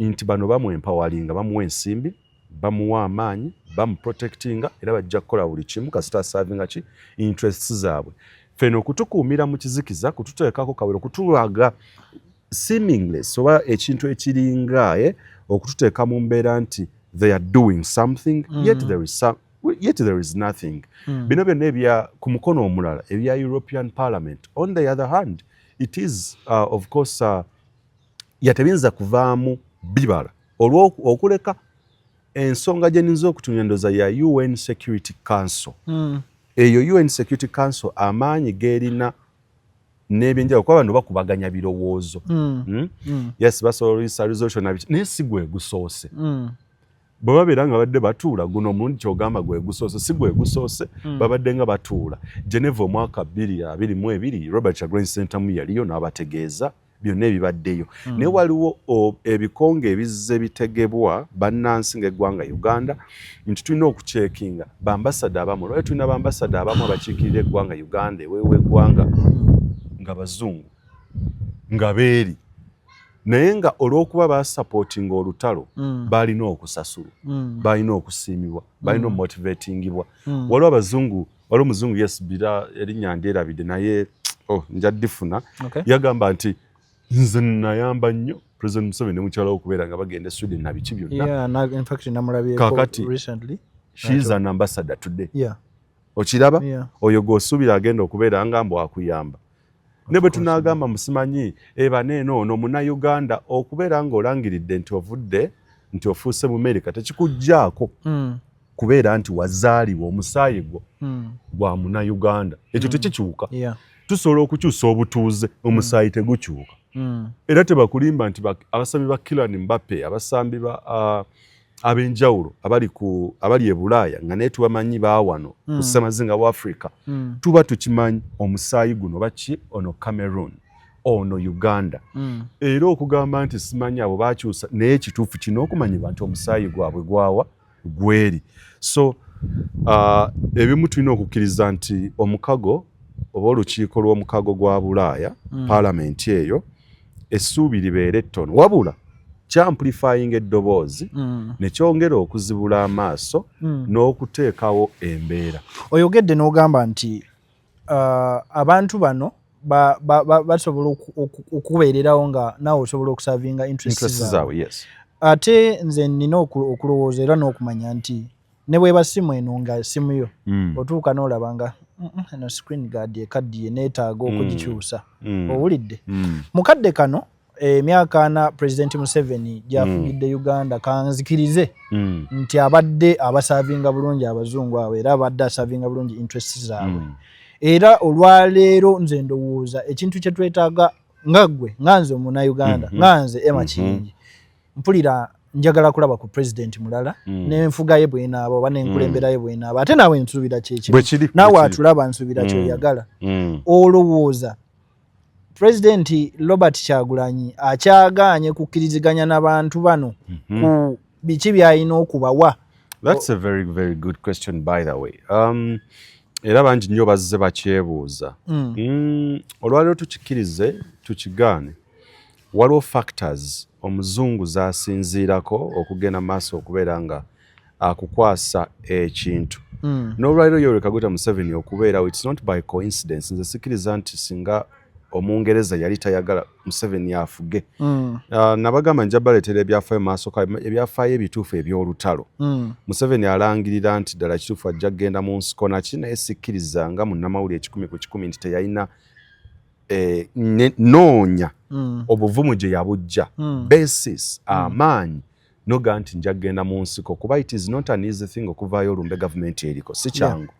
nti bano bamuempoweringa, bamuwa ensimbi, bamuwa amaanyi, bamuprotectinga, era bajja kukola buli kimu kasita aservinga ki interests zaabwe. Ffeno okutukuumira mu kizikiza, kututeekako kawero, kutulaga seamless oba ekintu ekiringa okututeeka mu mbeera nti they are doing something, yet there is nothing. Bino byonna ebya ku mukono omulala ebya European Parliament, on the other hand, it is of course yatebiyinza kuvaamu bibala olw'okuleka ensonga gye ninza okutunya ndooza ya UN Security Council. Eyo UN Security Council amaanyi gerina n'ebyenjawulo, kuba bano bakubaganya birowoozo. Yes, basobola oluyisa resolution nabiki, naye si gwe gusoose. Bwe babeera nga badde batuula guno omulundi, kyogamba gwe gusoose, si gwe gusoose. Babadde nga batuula Geneva omwaka 2022, Robert Kyagulanyi Ssentamu yaliyo n'abategeeza byonna ebibaddeyo. Naye waliwo ebikonge ebizze bitegebwa bannansi ng'eggwanga Uganda nti tulina okucheckinga bambasada abamu. Lwali tulina bambasada abamu abakiikirira eggwanga Uganda eweewa eggwanga nga bazungu nga beeri, naye nga olw'okuba basupportinga olutalo, balina okusasulwa, balina okusiimibwa, balina omotivatingibwa. Waliwo abazungu, waliwo omuzungu, yes, bira erinnya ndyerabidde, naye oh, nja ddifuna. Yagamba nti nze nayamba nnyo President Museveni ne mukyala we okubeera nga bagenda e Sweden na biki byonna. Yeah, in fact namulabyeko Kaakati, recently. she is an ambassador today. Okiraba? Yeah. Oyo gw'osuubira agenda okubeera nga mbu akuyamba, ne bwe tunaagamba musimanyi eba neeno ono Munnayuganda, okubeera ng'olangiridde nti ovudde nti ofuuse mu Amerika tekikugjaako kubeera nti wazaalibwa omusaayi gwo gwa Munnayuganda. Ekyo tekikyuka. Tusobola okukyusa obutuuze, omusaayi tegukyuka. Era tebakulimba nti abasambi ba Kylian Mbappe, abasambi ba ab'enjawulo abali ku abali e Bulaaya nga naye tubamanyi baawano ku ssemazinga wa Africa, tuba tukimanyi omusaayi guno baki, ono Cameroon, ono Uganda. Era okugamba nti simanyi abo bakyusa, naye ekituufu kino okumanyibwa nti omusaayi gwabwe gwawa gweri. So ebimu tulina okukkiriza nti omukago oba olukiiko lw'omukago gwa Bulaaya, paalamenti eyo, essuubi libeere ettono, wabula kyamplifying eddoboozi ne kyongera okuzibula amaaso n'okuteekawo embeera. Oyogedde n'ogamba nti abantu bano basobola okubeererawo nga naawe osobola okuservinga interests interests zaabwe. Zaabwe, yes. Ate nze nina okulowooza era n'okumanya nti ne bweba simu eno nga simu yo, otuuka n'olaba nga eno screen guard ekaddiye, neetaaga okugikyusa. Owulidde? Mm. Mu kadde kano emyaka 40 President Museveni gy'afugidde Uganda, kanzikirize nti abadde abaservinga bulungi abazungu abo, era abadde aservinga bulungi interests zaabwe. Era olwaleero nze ndowooza ekintu kye twetaaga nga ggwe, nga nze Omunnayuganda, nga nze Emma Kiyingi, mpulira njagala kulaba ku president mulala n'enfuga ye bwenaaba oba n'enkulembera ye bwenaaba. Ate naawe nsuubira kyekimu. Bwe kiri, Naawe bwe kiri. atulaba, nsuubira kyoyagala. Olowooza Pulezidenti Robert Kyagulanyi akyagaanye kukkiriziganya n'abantu bano ku biki by'alina okubawa? That's a very, very good question, by the way. Era bangi nnyo bazze bakyebuuza. Olwaleero tukikkirize tukigaane, waliwo factors omuzungu z'asinziirako okugenda maaso okubeera nga akukwasa ekintu. N'olwaleero Yoweri Kaguta Museveni okubeerawo, it's not by coincidence. Nze sikkiriza nti singa Omungereza yali tayagala Museveni afuge. Nabagamba nja baleetera ebyafaayo maaso, ebyafaayo ebituufu eby'olutalo. Museveni alangirira nti ddala kituufu ajja kugenda mu nsiko naki, naye sikkiriza nga munnamawulire 100% nti teyalina noonya obuvumu gye yabujja, basis, amaanyi noga nti nja kugenda mu nsiko, kuba it is not an easy thing okuvaayo olumbe gavumenti eriko, si kyangu.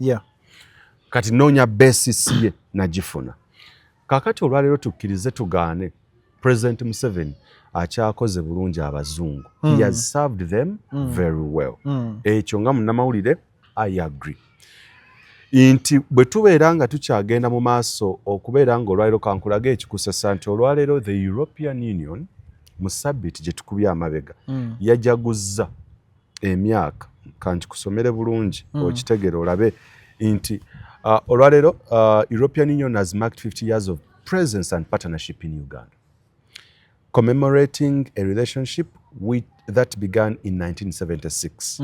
Kati noonya basis ye nagifuna. Kaakati olwaleero tukkirize tugaane, President Museveni akyakoze bulungi abazungu. He has served them very well. Ekyo nga munnamawulire I agree nti bwe tubeera nga tukyagenda mu maaso okubeera nga olwaleero, kankulaga ekikusesa nti olwaleero the European Union mu sabiti gye tukubye amabega yajaguzza emyaka, kankikusomere bulungi okitegere olabe nti olwaleero European Union has marked 50 years of presence and partnership in Uganda, commemorating a relationship that began in 1976.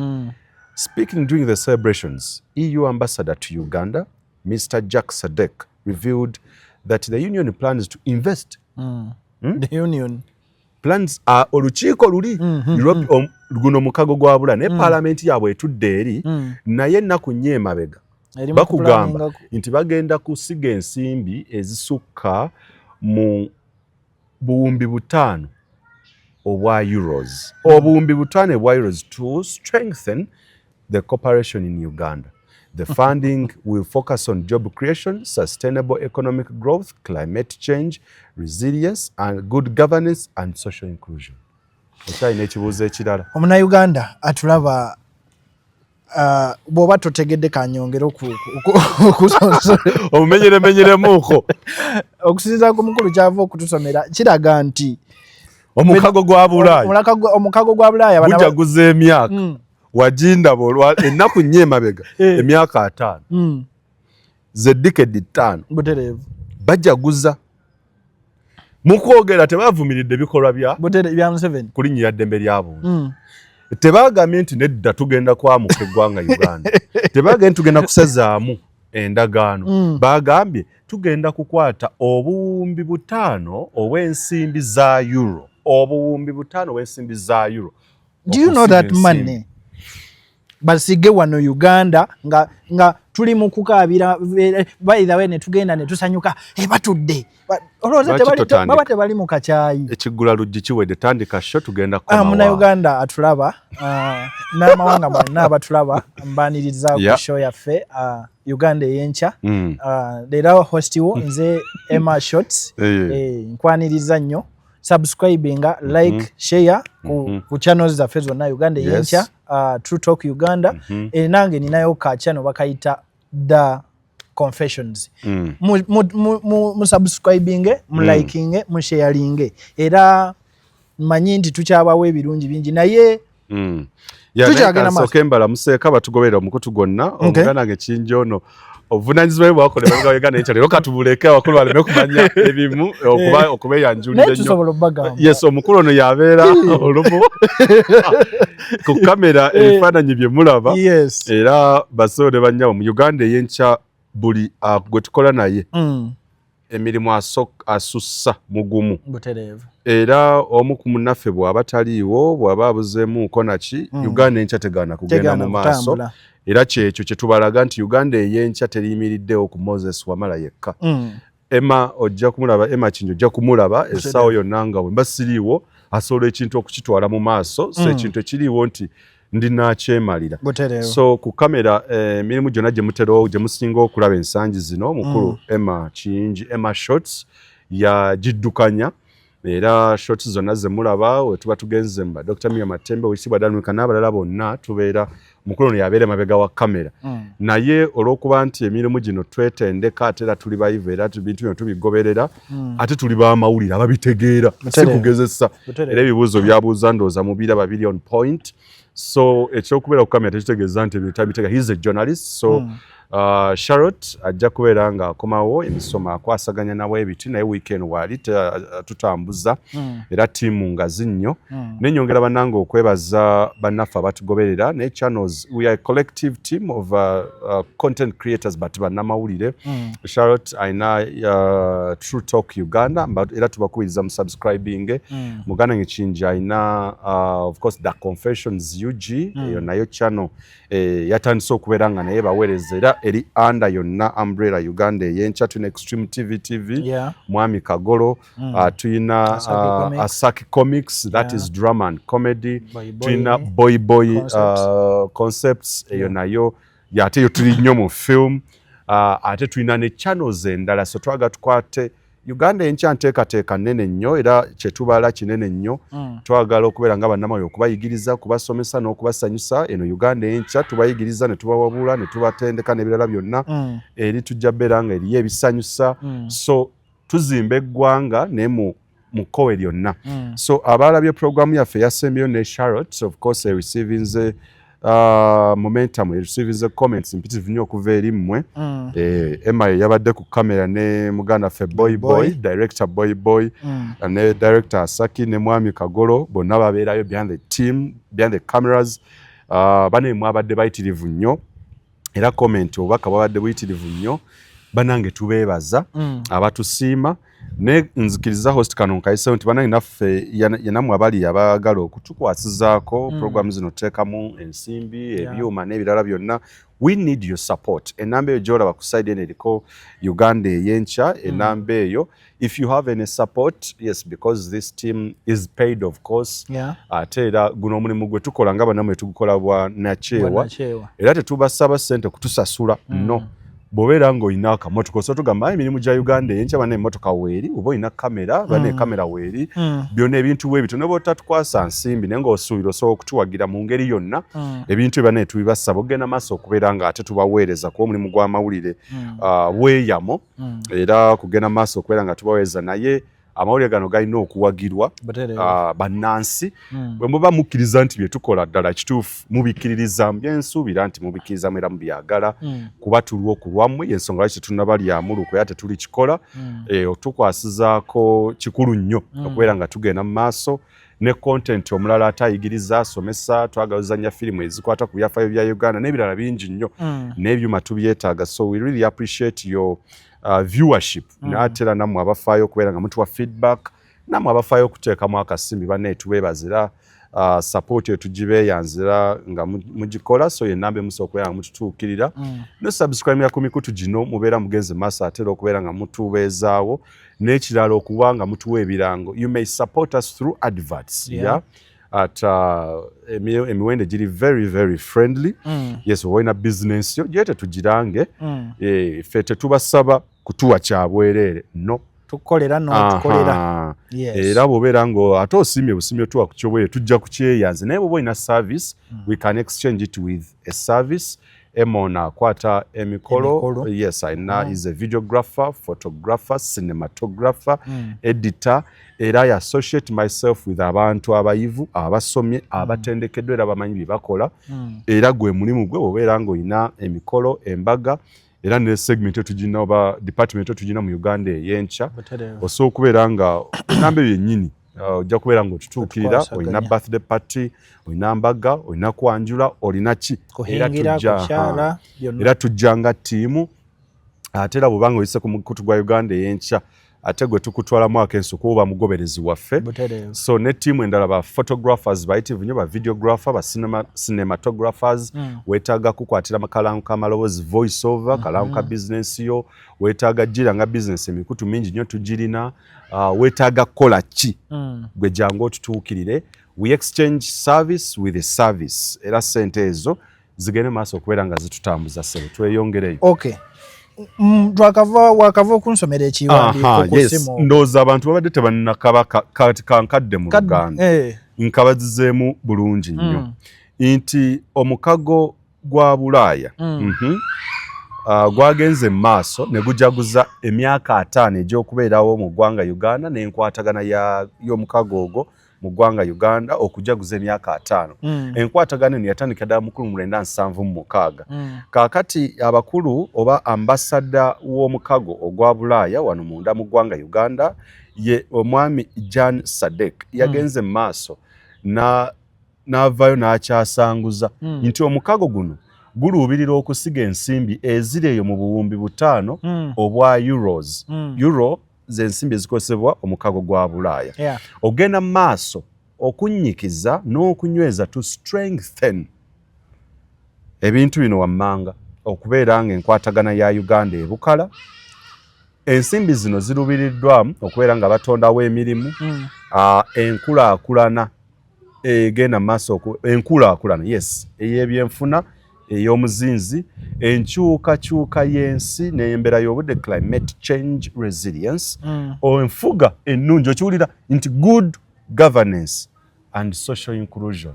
Speaking during the celebrations, EU ambassador to Uganda, Mr. Jack Sadek, revealed that the union plans to invest. The union. Plans are olukiiko luli guno mukago gwa Bulaaya, naye paalamenti yaabwe etudde eri, naye ennaku nnya emabega Eri mu bakugamba kuplanninga nti bagenda kusiga ensimbi ezisukka mu 5000 obwa euros, 5000 obwa euros, to strengthen the cooperation in Uganda. The funding will focus on job creation, sustainable economic growth, climate change resilience and good governance and social inclusion. Okyalina ekibuuzo ekirala? Omunnayuganda atulaba, bw'oba totegedde kanyongere okusonsola. Omumenyeremenyeremuuko. Okusinziira ku mukulu kyava okutusomera, kiraga nti omukago gwa Bulaaya omukago gwa Bulaaya gujaguza emyaka wagindaba olwa ennaku 4 emabega, emyaka 50, ze decade 5. Butereevu. Bajaguza. Mu kwogera tebavumiridde bikolwa bya bya Museveni kulinnyira ddembe lya buntu. Tebagambye nti nedda, tugenda kwamuka eggwanga Uganda. Tebagambye nti tugenda kusazaamu endagaano. Bagambye tugenda kukwata 5000 obw'ensimbi za euro, 5000 obw'ensimbi za euro. Do you know that Okusiga ensimbi. money basige wano Uganda nga tuli mu kukaabira, by the way, ne tugenda ne tusanyuka, batudde. Olowooza Lwaki totandika? baba tebali mu kakyayi? Ekiggula luggi kiwedde, tandika show, tugenda kukomawa. Munnayuganda atulaba n'amawanga mwenna abatulaba, mbaniriza ku show yaffe Uganda Ey'enkya. Leero host wo nze Emma Shots. Nkwaniriza nnyo. Subscribinga, like, share ku channels zaffe zonna, Uganda Ey'enkya, True Talk Uganda. Nange ninayo ka channel bakayita The Confessions. Mu subscribinge, mu likinge, mu sharinge. Era mmanyi nti tukyabawo ebirungi bingi, naye tukyagenda maaso. Kansooke mbalamuseeko abatugoberera omukutu gwonna. Omuganda wange Kingi ono obuvunanyizibwa bwe bwakola emabega Uganda Enkya, leero katubuleke abakulu baleme kumanya ebimu okubeeyanjulira Naye ennyo. tusobola obbagamba. Yes, omukulu ono yabeera olumu ku kamera, ebifaananyi bye mulaba. Era bassebo ne bannyabo, mu Uganda Ey'enkya buli gwe tukola naye emirimu asussa mugumu. Butereevu. Era omu ku munnaffe bw'aba taliiwo, bw'aba abuzeemuuko naki, Uganda Enkya tegaana kugenda Tegaana mu maaso. kutambula. Era kyekyo kye tubalaga nti Uganda Ey'enkya teriyimiriddewo ku Moses Wamala yekka. Emma ojja kumulaba, Emma Kingi ojja kumulaba essaawa yonna nga bwe mba siriiwo, asobola ekintu okukitwala mu maaso. So ekintu ekiriiwo nti ndi naakyemalira. Butereevu. So ku kamera, emirimu gyonna gye mutera gye musinga okulaba ensangi zino, mukulu Emma Kiyingi, Emma Shots, yagiddukanya. Era shots zonna ze mulaba we tuba tugenze mu ba Dr. Mia Matembe, Owekitiibwa Dan Mwika n'abalala bonna, tubeera Mukulu ono yabeera emabega wa kamera. Naye olw'okuba nti emirimu gino twetendeka, ate era tuli bayivu, era bintu bino tubigoberera, ate tuli bamawulire ababitegeera, si kugezesa. Era ebibuuzo byabuuza ndowooza mubiraba biri on point. So ekyokubeera ku kamera tekitegeeza nti ebintu tabitegeera. He is a journalist. So Charlotte ajja kubeera nga akomawo emisomo akwasaganya nawe ebiti, naye weekend waali tutambuza era ttiimu ngazi nnyo. Nenyongera bannange okwebaza bannaffe abatugoberera ne channels. We are a collective team of content creators, but bannamawulire. Charlotte alina True Talk Uganda, era tubakubiriza mu subscribing. Muganda nge Kingi alina of course The Confessions UG. Eyo nayo channel yatandise okubeera nga naye baweereza, era eri under yonna umbrella Uganda Eyenkya. Tulina Extreme TV TV, Mwami Kagolo, tuyina Asaki Comics. Asaki Comics, that is drama and comedy. Boy Boy. Tulina Boy Boy Concepts. Concepts eyo nayo ate yo tuli nnyo mu film. Ate tulina ne channels endala. So twagala tukwate Uganda Enkya nteekateeka nnene nnyo, era kyetubala kinene nnyo. Twagala okubeera nga bannamawulire okubayigiriza, kubasomesa n'okubasanyusa. Eno Uganda Enkya tubayigiriza ne tubawabula ne tubatendeka n'ebirala byonna. Eri tujja beera nga eriyo ebisanyusa. So tuzimba eggwanga naye mu kkowe lyonna. So abalabye programu yaffe eyasembyeyo ne Charlotte, of course erecevinze momentum, erecevinze comments mpitirivu nnyo okuva eri mmwe. Emma ye yabadde ku kamera ne muganda ffe Boy Boy, Boy. Director Boy Boy, ne director Asaki ne Mwami Kagolo, bonna babeerayo behind the team, behind the cameras. Bane mwabadde bayitirivu nnyo, era comment, obubaka bwabadde buyitirivu nnyo. Banange tubeebaza abatusiima. Ne nzikiriza host kano nkayisewo nti banange naffe yenammwe abali abaagala okutukwasizaako programu zino, tuteekamu ensimbi, ebyuma n'ebirala byonna. We need your support. Enamba eyo gy'olaba ku side eno eriko Uganda Eyenkya, enamba eyo, if you have any support, yes, because this team is paid, of course. Ate era guno omulimu gwe tukola nga bannamwe tugukola bwa nakyewa. Bwannakyewa. Era tetubasaba ssente kutusasula, no. Bw'obeera ng'olina akamotoka, osobola tugamba, "Ayi, emirimu gya Uganda Eyenkya, bana emmotoka weeri," oba olina kamera, bana ekamera weeri. Byonna ebintu bwe bityo, ne bw'otatukwasa nsimbi naye ng'osuubira osobola okutuwagira mu ngeri yonna, ebintu ebyo bana tubibasaba okugenda maaso okubeera nga ate tubaweereza, kuba omulimu gw'amawulire weeyamo era kugenda maaso okubeera nga tubaweereza. Naye amawulire gano galina okuwagirwa bannansi. Bwe muba mukkiriza nti bye tukola ddala kituufu, mubikkiririza, byensuubira nti mubikkirizamu era mubyagala, kuba tulwa okulwammwe. Yensonga lwaki tetunnabalyamu lukwe era tetulikikola. Otukwasizaako kikulu nnyo okubeera nga tugenda mu maaso ne content omulala ate ayigiriza, asomesa. Twagala ozannya firimu ezikwata ku byafaayo bya Uganda n'ebirala bingi nnyo, n'ebyuma tubyetaaga. So we really appreciate your viewership. Ate era nammwe abafaayo okubeera nga mutuwa feedback, nammwe abafaayo okuteekamu akasimbi, bannaye tubeebazira. Support eyo tugibeeyanzira nga mugikola. So yenamba emusobola okubeera nga mututuukirira, no subscribe ku mikutu gino, mubeera mugenze maaso ate era okubeera nga mutubeezaawo. N'ekirala, okuba nga mutuwa ebirango, you may support us through adverts. Yeah? At emiwendo egiri very very friendly. Yes, oba olina business yo, gye tetugirange. Ffe tetubasaba kutuwa kyabwereere, no. Tukolera n'otukolera. Aha. Era bw'obeera nga ate osiimye busiimye otuwa ku kyobwereere, tujja kukyeyanze. Naye bw'oba olina service, we can exchange it with a service. Emon akwata emikolo. Emikolo. Yes, alina, is a videographer, photographer, cinematographer, editor. Era I associate myself with abantu abayivu, abasomye, abatendekeddwa era bamanyi bye bakola. Era gwe mulimu gwe bw'obeera ng'olina emikolo, embaga, era ne segment etugina oba department etugina mu Uganda Eyenkya, osobola okubeera nga enamba eyo yennyini ojja kubeera ng'otutuukirira. Otukwasaganya. Olina birthday party, olina mbaga, olina kwanjula, olina ki, era Kuhingira, kukyala, byonna. Era tujja nga ttiimu. Ate era bw'obanga oyise ku mukutu gwa Uganda Eyenkya, ate gwe tukutwalamu akenso kuba oba mugoberezi waffe. So ne ttiimu endala, ba photographers bayitivu nnyo, ba videographer, ba cinematographers. Weetaaga kukwatira makalango k'amaloboozi, voice over, kalango ka business yo, weetaaga gira nga business, emikutu mingi nnyo tugirina. Weetaaga kukola ki, gwe jangu otutuukirire. We exchange service with a service, era ssente ezo zigende maaso okubeera nga zitutambuza. Ssebe, tweyongereyo. Okay. Twakava, wakava okunsomera ekiwandiiko ku ssimu. Ndowooza abantu babadde tebannakaba kati kankadde mu Luganda. Nkabazizeemu bulungi nnyo. Nti omukago gwa Bulaaya gwagenze mu maaso ne gujaguza emyaka 50 egy'okubeerawo mu ggwanga Uganda, n'enkwatagana y'omukago ogwo mu ggwanga Uganda okujaguza emyaka 50. Enkwatagana eno yatandika ddala mu 1976. Kaakati abakulu oba ambasada w'omukago ogwa Bulaaya wano munda mu ggwanga Uganda, ye omwami Jan Sadek, yagenze mu maaso n'avaayo n'akyasanguza nti omukago guno guluubirira okusiga ensimbi eziri eyo mu buwumbi 5 obwa euros. Euro z'ensimbi ezikozesebwa omukago gwa Bulaaya. Ogenda mu maaso okunnyikiza n'okunyweza, to strengthen ebintu bino wammanga, okubeera nga enkwatagana ya Uganda ebukala. Ensimbi zino zirubiriddwamu okubeera nga batondawo emirimu, enkulaakulana egenda mu maaso, enkulaakulana, yes, ey'ebyenfuna ey'omuzinzi, enkyukakyuka y'ensi n'embeera y'obudde, climate change resilience, enfuga ennungi, okiwulira nti good governance and social inclusion.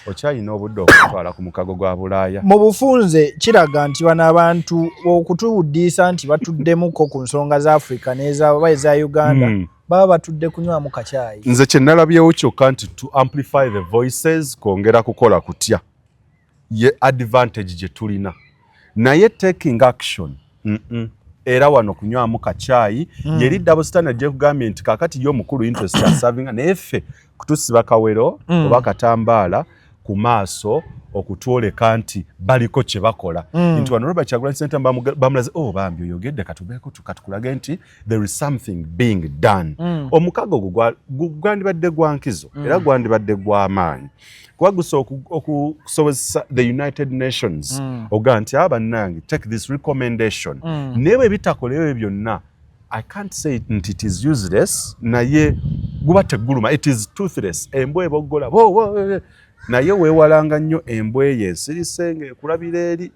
Okyalina obudde okutwala ku mukago gwa Bulaaya. Mu bufunze kiraga nti bano abantu okutuwuddiisa nti batuddemuko ku nsonga za Africa n'eza eza Uganda, baba batudde kunywamu kacyayi. Nze kye nalabyewo kyokka nti to amplify the voices, kwongera kukola kutya, ye advantage gye tulina, naye taking action, Era wano kunywamu kacyayi. Yeri double standard gyekugambye nti kakati ye omukulu interest asavinga, naye ffe kutusiba kawero oba katambaala ku maaso okutwoleka nti baliko kye bakola, nti wano Robert Kyagulanyi Ssentamu bamulaze, "Oh, bambi oyogedde, katubeeko katukulage nti there is something being done." Omukago ogwo gwandibadde gwa nkizo era gwandibadde gw'amaanyi, kuba gusobola okusobozesa the United Nations ogamba nti, "Abannange, take this recommendation." Naye bwe bitakola ebyo byonna, I can't say nti it is useless, naye guba teguluma, it is toothless. Embwa eboggola bo, bo, naye weewalanga nnyo embwa eyo ensirise ng'ekulabira eri,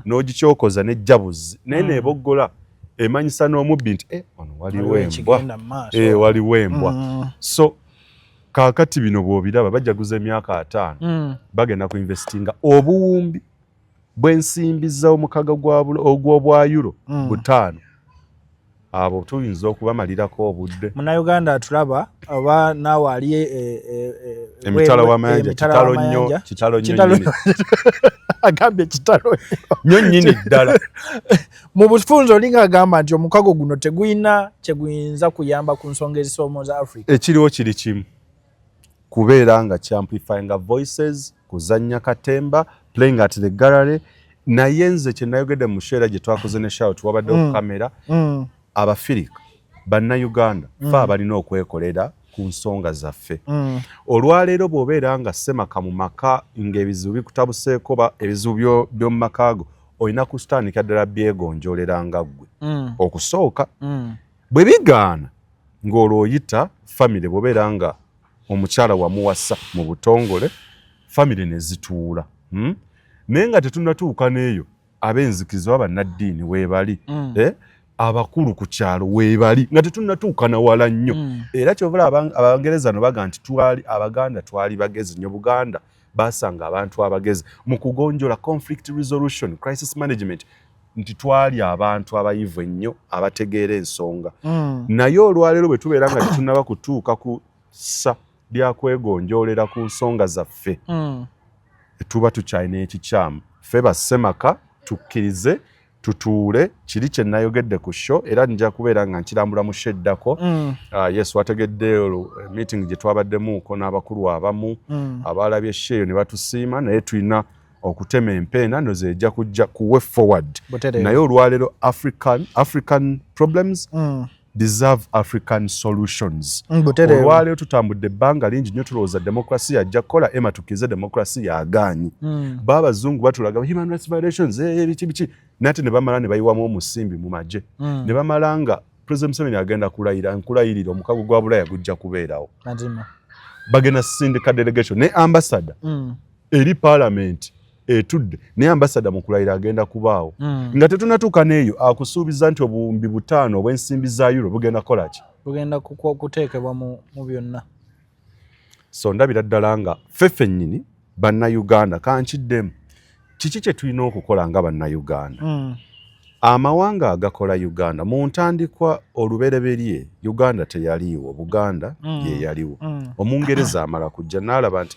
n'ogikyokoza nejjabuzi, naye neeboggola emanyisa n'omubbi nti, "Eh, wano waliwo embwa." Ekigenda mu maaso. Eh, waliwo embwa. So kaakati bino bw'obiraba, bajaguza emyaka 50, bagenda ku investinga obuwumbi bw'ensimbi z'omukago ogw'obwa euro 5. Abo tuyinza okubamalirako obudde. Munnayuganda atulaba oba naawe ali emitala w'amayanja, emitala kitalo nnyo. W'amayanja. Kitalo nnyo. Kitalo. Nnyini. Agambye kitalo. Nnyo nnyini ddala. Mu bufunze olinga agamba nti omukago guno tegulina kyeguyinza kuyamba ku nsonga ezisoomooza Africa. Ekiriwo kiri kimu, kubeera nga kyamplifyinga voices, kuzannya katemba, playing at the gallery. Naye nze kye nayogedde mu show era gye twakoze ne shout, wabaddewo kamera, Abafirika, Bannayuganda, fe abalina okwekolera ku nsonga zaffe. Olwaleero bw'obeera nga ssemaka mu maka, ng'ebizibu bikutabuseeko, ba ebizibu by'omu maka go olina kutandika ddala byegonjolera nga ggwe okusooka. Bwe bigaana, ng'olwo oyita famire. Bw'obeera nga omukyala wamuwasa mu butongole, famire ne zituula, Naye nga tetunnatuuka n'eyo, ab'enzikiriza oba bannaddiini weebali, eh? Abakulu ku kyalo weebali, nga tetunnatuuka na wala nnyo. Era kyova Abangereza no baga nti twali Abaganda twali bagezi nnyo. Buganda basanga abantu abagezi mu kugonjola conflict resolution, crisis management, nti twali abantu abayivu ennyo abategeera ensonga. Naye olwaleero bwe tubeera nga tetunnaba kutuuka ku ssa lya kwegonjoolera ku nsonga zaffe, tuba tukyalina ekikyamu. Ffe bassemaka tukkirize tutuule. Kiri kye nayogedde ku show, era nja kubeera nga nkirambula mu show eddako. Yes, wategedde olwo meeting gye twabaddemuuko n'abakulu abamu abalabye show eyo ne batusiima, naye tulina okutema empeena nozo ejja kujja ku way forward. Butereevu. Naye olwaleero African problems deserve African solutions. Butereevu. Olwaleero tutambudde ebbanga lingi nnyo tulowooza demokrasiya ajja kukola ema, tukkirize demokrasiya agaanyi. Baabazungu batulaga human rights violations, biki biki, nate ne bamala ne bayiwamu omusimbi mu magye, ne bamala nga President Museveni agenda kulayira, nkulayirira omukago gwa Bulaya gujja kubeerawo. Mazima. Bagenda sindika delegation ne ambassador eri parliament etudde, naye ambassador mu kulayira agenda kubaawo. Nga tetunatuuka n'eyo, akusuubiza nti obuwumbi 5 obw'ensimbi za euro bugenda kukola ki? Bugenda kuteekebwa mu byonna. So ndabira ddala nga ffe ffennyini Bannayuganda, kankiddemu, kiki kye tulina okukola nga Bannayuganda? Amawanga agakola Uganda, mu ntandikwa olubereberye Uganda teyaliiwo, Buganda ye yaliwo. Omungereza amala kujja n'alaba nti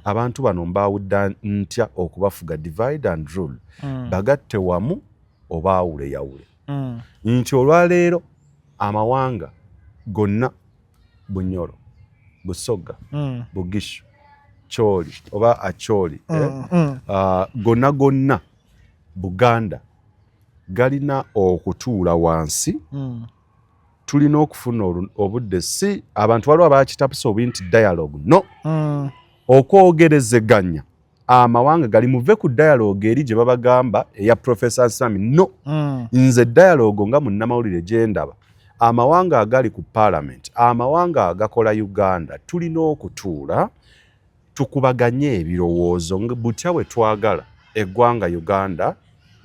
abantu bano mbaawudda ntya okubafuga? Divide and rule. Bagatte wamu obaawule yawule. Nti olwaleero amawanga gonna, Bunyoro, Busoga, Bugishu, Choli oba Acholi, gonna gonna Buganda, galina okutuula wansi. Tulina okufuna obudde. Si abantu waliwo abakitapusa obubi nti dialogue, no. Okwogerezeganya amawanga gali, muve ku dialogue eri gye babagamba eya Professor Sami, no. Nze dialogue nga munnamawulire gye ndaba, amawanga agali ku parliament, amawanga agakola Uganda, tulina okutuula tukubaganye ebirowoozo butya bwe twagala eggwanga Uganda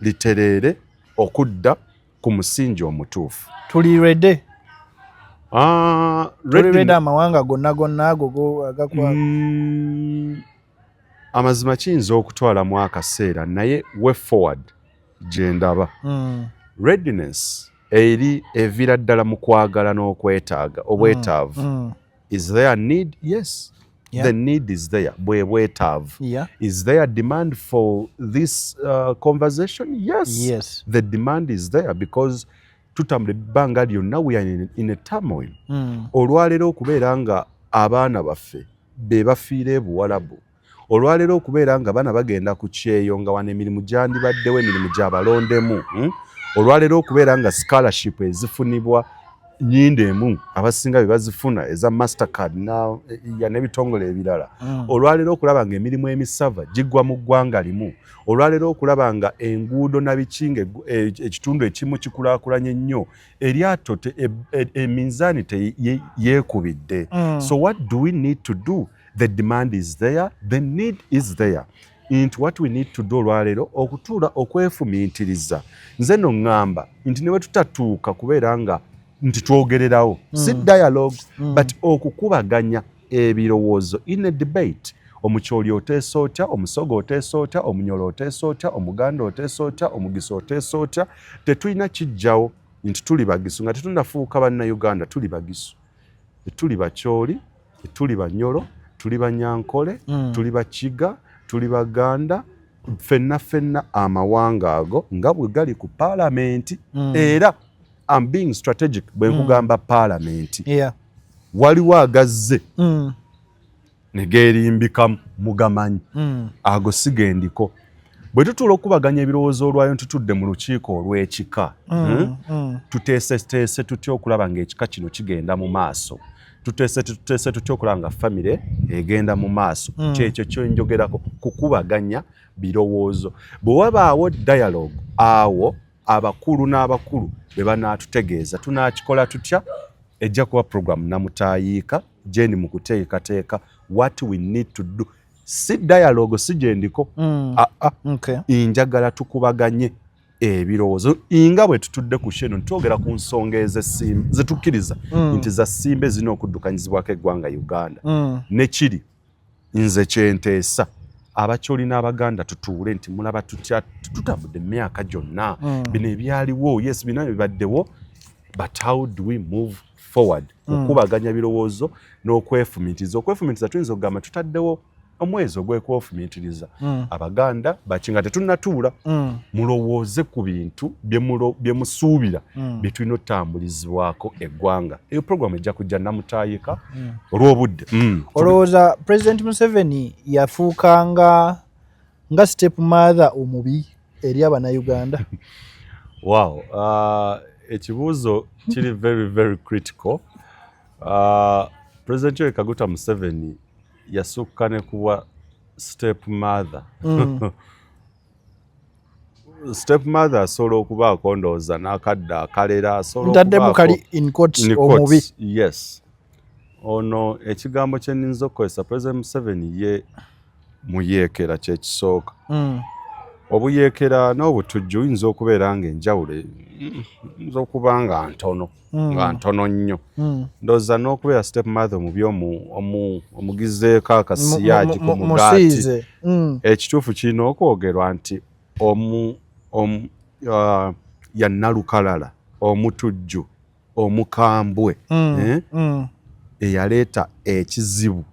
litereere okudda ku musingi omutuufu. Tuli ready? Tuli ready, amawanga gonna gonna ago agakwa? Amazima kiyinza okutwalamu akaseera, naye way forward gye ndaba, readiness eri eviira ddala mu kwagala n'okwetaaga, obwetaavu. Is there a need? Yes. The need is there, bwe bwetaavu. Is there a demand for this conversation? Yes. The demand is there because tutambula ebbanga lyonna, we are in a turmoil. Olwaleero okubeera nga abaana baffe be bafiira ebuwalabu, olwaleero okubeera nga baana bagenda ku kyeyo nga wano emirimu gyandibaddewo, emirimu gyabalondemu, Olwaleero okubeera nga scholarship ezifunibwa nyindo emu, abasinga be bazifuna eza Mastercard ya n'ebitongole ebirala. Olwaleero okulaba nga emirimu emisava gigwa mu ggwanga limu, olwaleero okulaba nga enguudo na biki nga ekitundu ekimu kikulaakulanye nnyo, eryato eminzaani yeekubidde. So what do we need to do? The demand is there, the need is there, nti what we need to do olwaleero okutuula okwefumiitiriza. Nze no ŋŋamba nti ne bwe tutatuuka kubeera nga nti twogererawo, si dialogue, but okukubaganya ebirowoozo in a debate. Omukyoli oteesa otya? Omusoga oteesa otya? Omunyolo oteesa otya? Omuganda oteesa otya? Omugisa oteesa otya? Tetulina kijjawo nti tuli Bagisu nga tetunafuuka Bannayuganda. Tuli Bagisu, tuli Bakyoli, tuli Banyolo, tuli Banyankole, tuli Bakiga, tuli Baganda, ffenna ffenna. Amawanga ago nga bwe gali ku paalamenti, era am being strategic bwe nkugamba paalamenti, waliwo agazze ne geerimbikamu, mugamanyi. Ago si gendiko. Bwe tutuula okukubaganya ebirowoozo olwayo, ntutudde mu lukiiko olw'ekika, Tuteeseteese tutya okulaba ng'ekika kino kigenda mu maaso? Tuteese tutya okulaba nga famire egenda mu maaso? Kyekyo kyenjogerako, kukubaganya birowoozo. Bwe wabaawo dialogue, awo abakulu n'abakulu bwe banaatutegeeza tunaakikola tutya. Ejja kuba program namutaayiika gyendi mu kuteekateeka what we need to do. Si dialogue, si gyendiko. Aa, njagala tukubaganye ebirowoozo nga bwe tutudde ku show eno, twogera ku nsonga ez'essimba zetukkiriza nti za ssimba ezirina okuddukanyizibwako eggwanga Uganda. Nekiri nze kyenteesa, Abakyoli n'Abaganda tutuule nti mulaba tutya tutambudde emyaka gyonna, bino ebyaliwo, yes, bino bibaddewo, but how do we move forward? Kukubaganya birowoozo n'okwefumintiriza. Okwefumintiriza, tuyinza okugamba tutaddewo omwezi ogwekwefumiitiriza. Abaganda baki nga tetunnatuula, mulowooze ku bintu bye musuubira bye tulina otambulizibwako eggwanga. Eyo programu ejja kujja namutaayika olw'obudde. Olowooza President Museveni yafuuka nga step mother omubi eri Abannayuganda? Wow, ekibuuzo kiri very very critical. President Yoweri Kaguta Museveni yasukka ne kuba step mother. Step mother asobola okubaako, ndowooza, n'akadde akalera asobola Ntaddemu kali in quotes, omubi. Yes, ono ekigambo kye nninza okukozesa, President Museveni ye muyeekera, kyekisooka. Obuyeekera n'obutujju oyinza okubeera nga enjawulo eyinza okuba nga ntono, nga ntono nnyo. Ndowooza n'okubeera step mother omubi omugizeeko akasiyaagi ku mugaati. Musiize. Ekituufu kirina okwogerwa nti ya nalukalala omutujju omukambwe, eh? Eyaleeta ekizibu,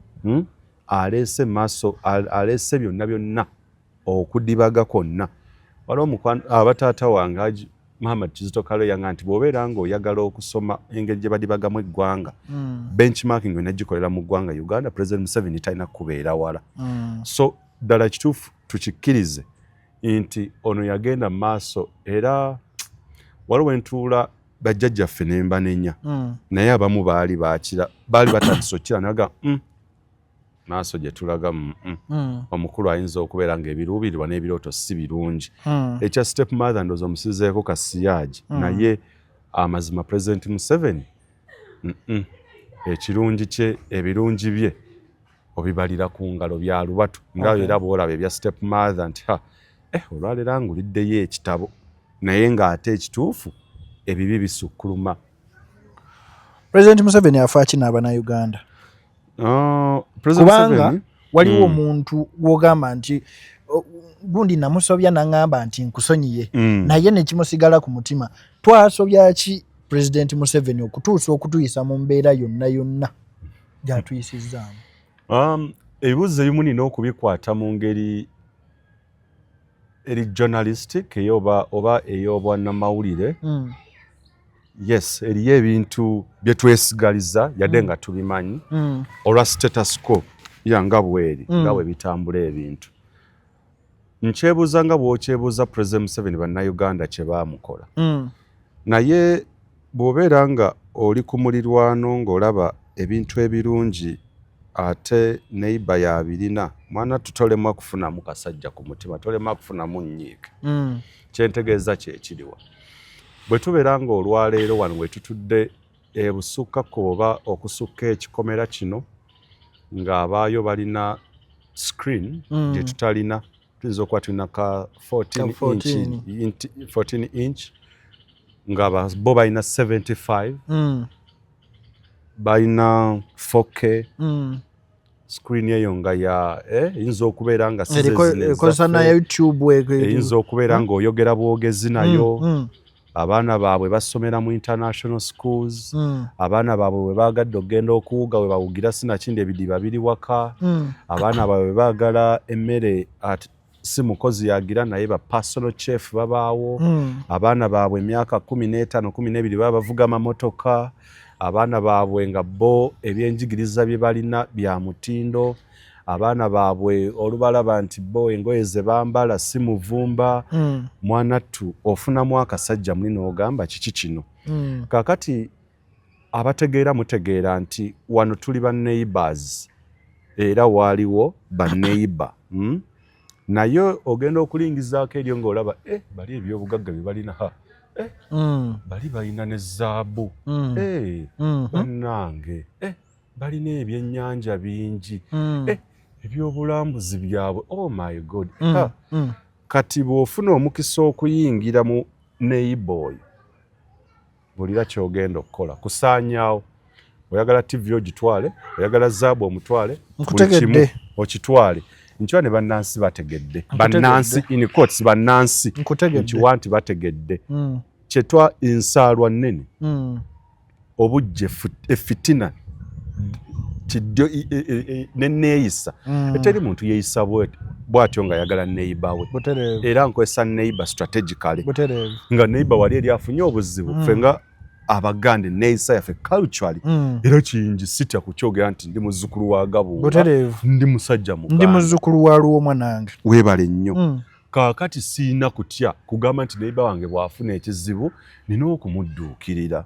Aleese maaso, aleese byonna byonna okudibaga kwonna. Waliwo abataata wange Haji Muhammad Kizito Kalo yanga nti bw'obeera ng'oyagala okusoma engeri gye badibagamu eggwanga, benchmarking olina gikolera mu ggwanga Uganda, President Museveni talina kubeera wala. So ddala kituufu tukikkirize nti ono yagenda mu maaso, era waliwo entuula bajjajjaffe ne mbanenya, naye abamu baali bakira, baali batandise okukira naga maaso gye tulaga, Omukulu ayinza okubeera ng'ebiruubirirwa n'ebirooto si birungi. Ekya step mother ndowooza omusizeeko kasiyaagi, naye amazima President Museveni, ekirungi kye, ebirungi bye obibalira ku ngalo, bya lubatu nga era bw'olaba ebya step mother nti ha, olwaleero anguliddeyo ekitabo, naye ng'ate ekituufu ebibi bisukkuluma. President Museveni afa ki n'Abannayuganda? President Kubanga Museveni, waliwo omuntu gw'ogamba nti gundi namusobya naŋŋamba nti nkusonyiye, naye nekimusigala ku mutima. Twasobya ki President Museveni okutuusa okutuyisa mu mbeera yonna yonna gy'atuyisizzaamu? Ebibuuzo ebimu nina okubikwata mu ngeri eri journalistic eyoba oba ey'obwannamawulire. Yes, eriyo ebintu bye twesigaliza yadde nga tubimanyi olwa status quo ya nga bweri, nga bwe bitambula ebintu. Nkyebuuza nga bw'okyebuuza President Museveni Bannayuganda kye baamukola, naye bw'obeera nga oli ku mulirwano ng'olaba ebintu ebirungi ate neighbor yabirina, mwana tutolemwa kufunamu kasajja ku mutima, tolema kufunamu nnyiike. Kyentegeeza kyekiriwa, bwe tubeera ng'olwaleero wano we tutudde ebusukkako oba okusukka ekikomera kino ng'abaayo balina screen gye tutalina, tuyinza okuba tulina ka 14 Ka 14. inch, 14 inch, nga bo balina 75, balina 4K screen eyo nga ya eyinza okubeera nga si ze zino Ekozesa na ezaffe. YouTube Eyinza okubeera ng'oyogera bwogezi nayo. Abaana baabwe basomera mu international schools. Abaana baabwe bwe baagadde okugenda okuwuga we bawugira, sinakindi ebidiba biri waka. Abaana baabwe bwe baagala emmere, ate si mukozi yagira, naye ba personal chef babaawo. Abaana baabwe emyaka 15, 12 baba bavuga amamotoka. Abaana baabwe nga bo ebyenjigiriza bye balina bya mutindo. Abaana baabwe olubalaba nti bo engoye ze bambala si muvumba. Mwanattu ofunamu akasajja muli n'ogamba kiki kino? Kaakati abategeera mutegeera nti wano tuli ba neighbors, era waaliwo ba neighbor, Naye ogenda okulingizaako eryo ng'olaba bali ebyobugagga bye balina, ha, bali balina ne zaabu, bannange, balina ebyennyanja bingi, ebyobulambuzi byabwe, oh my God. Ha. Kati bw'ofuna omukisa okuyingira mu neighbor oyo, bulira kyogenda okukola kusaanyaawo. Oyagala TV ogitwale, oyagala zaabu omutwale, buli Nkutegedde. kimu okitwale. Nkiwa ne bannansi bategedde, bannansi in quotes, bannansi. Nkutegedde. Nkiwa nti bategedde kyetwa ensaalwa nnene, obujja, efitina, kiddyo neneeyisa. Eteri muntu yeeyisa bw'atyo ng'ayagala neighbor we. Era nkozesa neighbor strategically, nga neighbor wali eri afunye obuzibu, ffe nga Abaganda eneeyisa yaffe culturally, era kiyingi sitya kukyogera nti ndi muzzukulu wa Gabuuba, ndi musajja Ndi Muganda. Muzzukulu wa Luwomwa nange. Weebale nnyo. Kaakati siina kutya kugamba nti neighbor wange bw'afuna ekizibu nina okumudduukirira,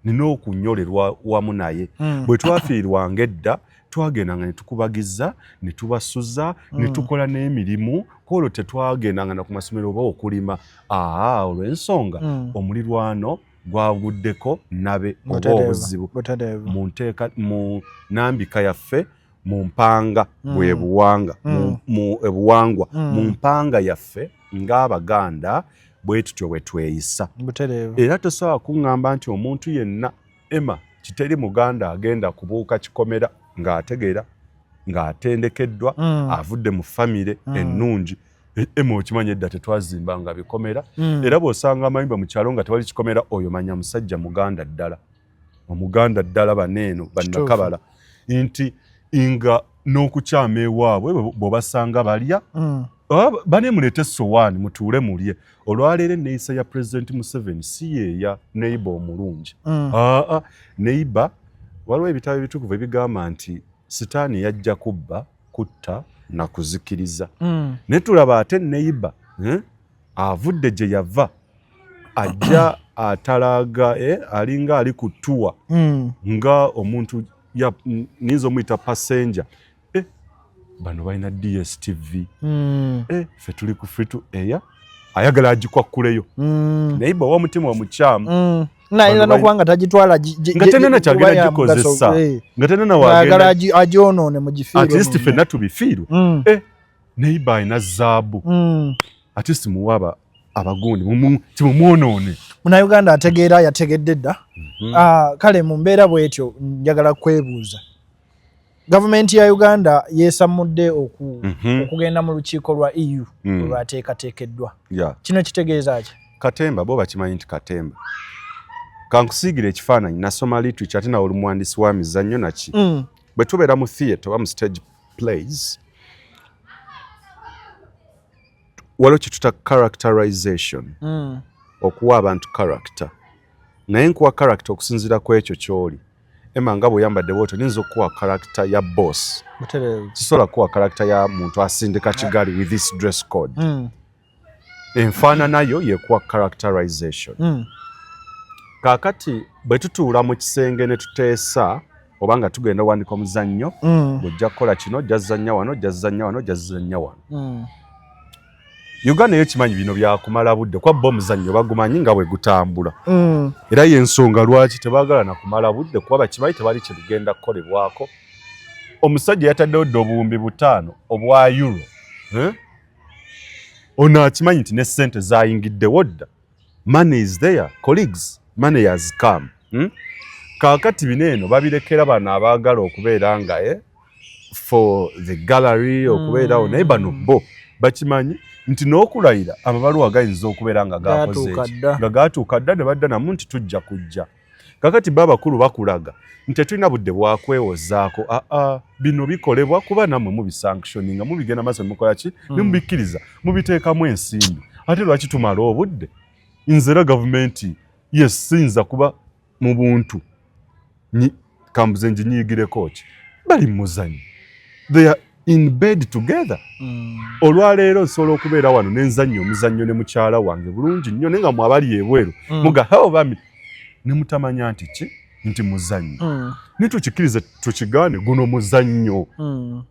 nina okunyolerwa wamu naye. Bwe twafiirwanga edda twagendanga ne tukubagiza ne tubasuza ne tukola n'emirimu kwolwo, tetwagendanga na ku masomero oba okulima aa olw'ensonga omulirwano gwaguddeko nabe oba obuzibu. Mu nteeka, mu nambika yaffe, mu mpanga, bwe buwanga, mu ebuwangwa, mu mpanga yaffe. Ng'Abaganda bwe tutyo bwe tweyisa. Era tosobola kuŋŋamba nti omuntu yenna ema kiteri Muganda agenda kubuuka kikomera ng'ategeera, ng'atendekeddwa, avudde mu famire ennungi. Ema okimanyi edda tetwazimbanga bikomera. Era bw'osanga amayumba mu kyalo nga tewali kikomera, oyo manya musajja Muganda ddala, Omuganda ddala. Baneeno bannakabala nti nga n'okukyama ewaabwe bw'obasanga balya, bane muleete essowaani mutuule mulye. Olwaleero enneeyisa ya Pulezidenti Museveni si yeeya neighbour omulungi. Aa, neighbour, waliwo ebitabo ebitukuvu ebigamba nti Sitaani yajja kubba, kutta na kuzikiriza. Naye tulaba ate neighbour, eh, avudde gye yava, ajja atalaaga, alinga ali ku tour nga omuntu niyinza omuyita passenger. Bano balina DStv, ffe tuli ku free to air, ayagala agikwakkuleyo. Naye bwe omutima omukyamu, nayinza nokuba nga tagitwala nga tenena kyagenda gikozesa, nga tenena wagenda agyonoone mugifiirwe. At least ffenna tubifiirwe. Neighbour alina zaabu, at least muwe abagundi, timumwonoone. Munauganda ategeera yategedde dda. Ah, kale mu mbeera bwetyo, njagala kwebuuza, gavumenti ya Uganda yeesammudde okugenda mu lukiiko lwa EU olwateekateekeddwa. Kino kitegeeza ki? Katemba, bo bakimanyi nti katemba. Kankusiigira ekifaananyi. Nasoma literature, ate nawe oli muwandiisi wa mizannyo naki. Bwe tubeera mu theatre oba mu stage plays, waliwo kyetuta characterization, okuwa abantu character. Naye nkuwa character okusinziira ku ekyo ky'oli. Ema nga bw'oyambadde bwotyo, niyinza okukuwa character ya boss, sisobola kukuwa character ya muntu asindika kigali with this dress code. Enfaananayo yekuwa characterization. Kaakati bwe tutuula mu kisenge ne tuteesa oba nga tugenda owandiika omuzannyo, bw'ojja kukola kino, ojja zannya wano, ojja zannya wano, ojja zannya wano. Uganda eyo kimanyi bino byakumala budde, kuba bo omuzannyo bagumanyi nga bwe gutambula. Era yensonga lwaki tebaagala na kumala budde, kuba bakimanyi tebali kyebigenda kukolebwako. Omusajja yataddewo dde 5000 obwa euro, eh? Ono akimanyi nti ne ssente zayingiddewo dda. Money is there, colleagues, money has come, Kaakati bino eno babirekera bano abaagala okubeera nga, for the gallery, okubeerawo. Naye bano bo bakimanyi nti n'okulayira amabaluwa gayinza okubeera nga gakoze Gaatuuka eki? Dda. Nga gaatuuka dda, ne badda namu nti tujja kujja. Kakati ba abakulu bakulaga nti tetulina budde bwakwewozaako. Aa, bino bikolebwa kuba nammwe mubisanctioninga, mubigenda maaso, nemukola ki, ne mubikkiriza, mubiteekamu ensimbi. Ate lwaki tumala obudde? Nze era gavumenti yesinza kuba mu buntu. Kambuze nginyigireko ki? Bali mu muzannyo, they are in bed together. Olwaleero nsobola okubeera wano nenzannya omuzannyo ne mukyala wange bulungi nnyo, naye nga mwe abali ebweru mugahawo bami ne mutamanya nti ki, nti muzannyo. Naye tukikkirize tukigaane, guno muzannyo.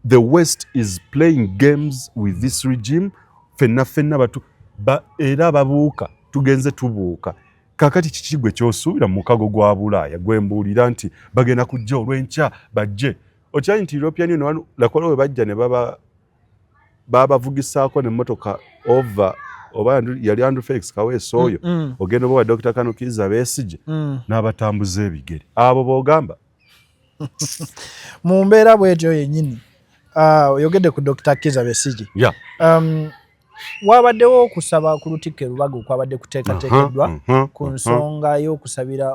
The West is playing games with this regime. Ffenna ffenna batu ba, era babuuka, tugenze tubuuka. Kakati kiki gwe kyosuubira mu mukago gwa Bulaaya gwe mbuulira nti bagenda kujja olw'enkya bajje? Okyanyi nti European Union wano lakola we bajja ne baba babavugisaako nemmotoka ova oba yali Andrew Felix Kaweesa oyo, ogenda oba wa Dr. Kano Kizza Besigye, n'abatambuza ebigere abo b'ogamba. Mu mbeera bwetyo yennyini, oyogedde ku Dr. Kizza Besigye. Wabaddewo okusaba ku Lutikko e Lubaga okwabadde kuteekateekeddwa ku nsonga y'okusabira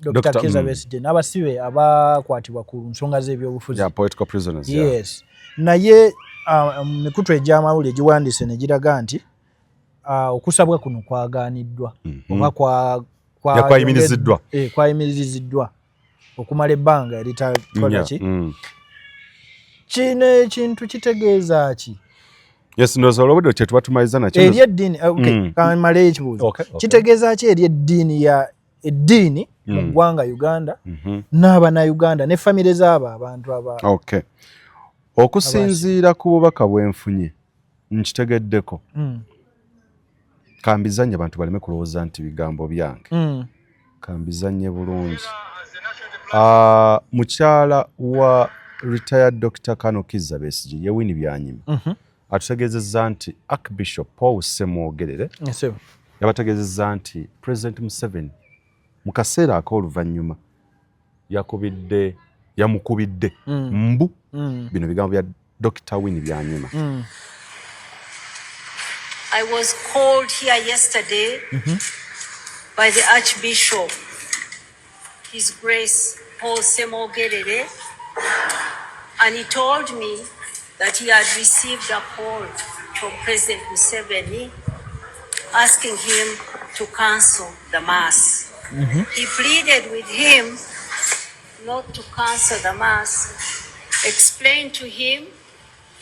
Dr. Kizza Besigye n'abasibe abakwatibwa ku nsonga z'ebyobufuzi. Yeah, political prisoners, yeah. Yes, naye mu mikutu egy'amawulire giwandiise ne giraga nti okusabwa kuno kwagaaniddwa oba Kwayimiriziddwa. Kwayimiriziddwa okumala ebbanga eritakola ki. Kino ekintu kitegeeza ki? Yes, ndowooza olwobudde kye tuba tumaliza nakyo. Eri eddiini, okay, kamale ekibuuzo. Kitegeeza ki eri eddiini ya eddiini mu ggwanga Uganda n'Abannayuganda ne famire z'abo abantu aba? Okay, okusinziira ku bubaka bwenfunye nkitegeddeko, kambizanye abantu baleme kulowooza nti bigambo byange. Kambizanye bulungi. Mukyala wa retired Dr. Kano Kizza Besigye ye Winnie Byanyima. Atutegeezezza nti Archbishop Paul Ssemwogerere yabategeezezza nti President Museveni mu kaseera ak'oluvannyuma yakubidde yamukubidde mbu bino bigambo bya Dr. Winnie Byanyima. I was called here yesterday by the Archbishop, His Grace Paul Ssemogerere, and he told me that he had received a call from President Museveni asking him to cancel the Mass. He pleaded with him not to cancel the Mass, explained to him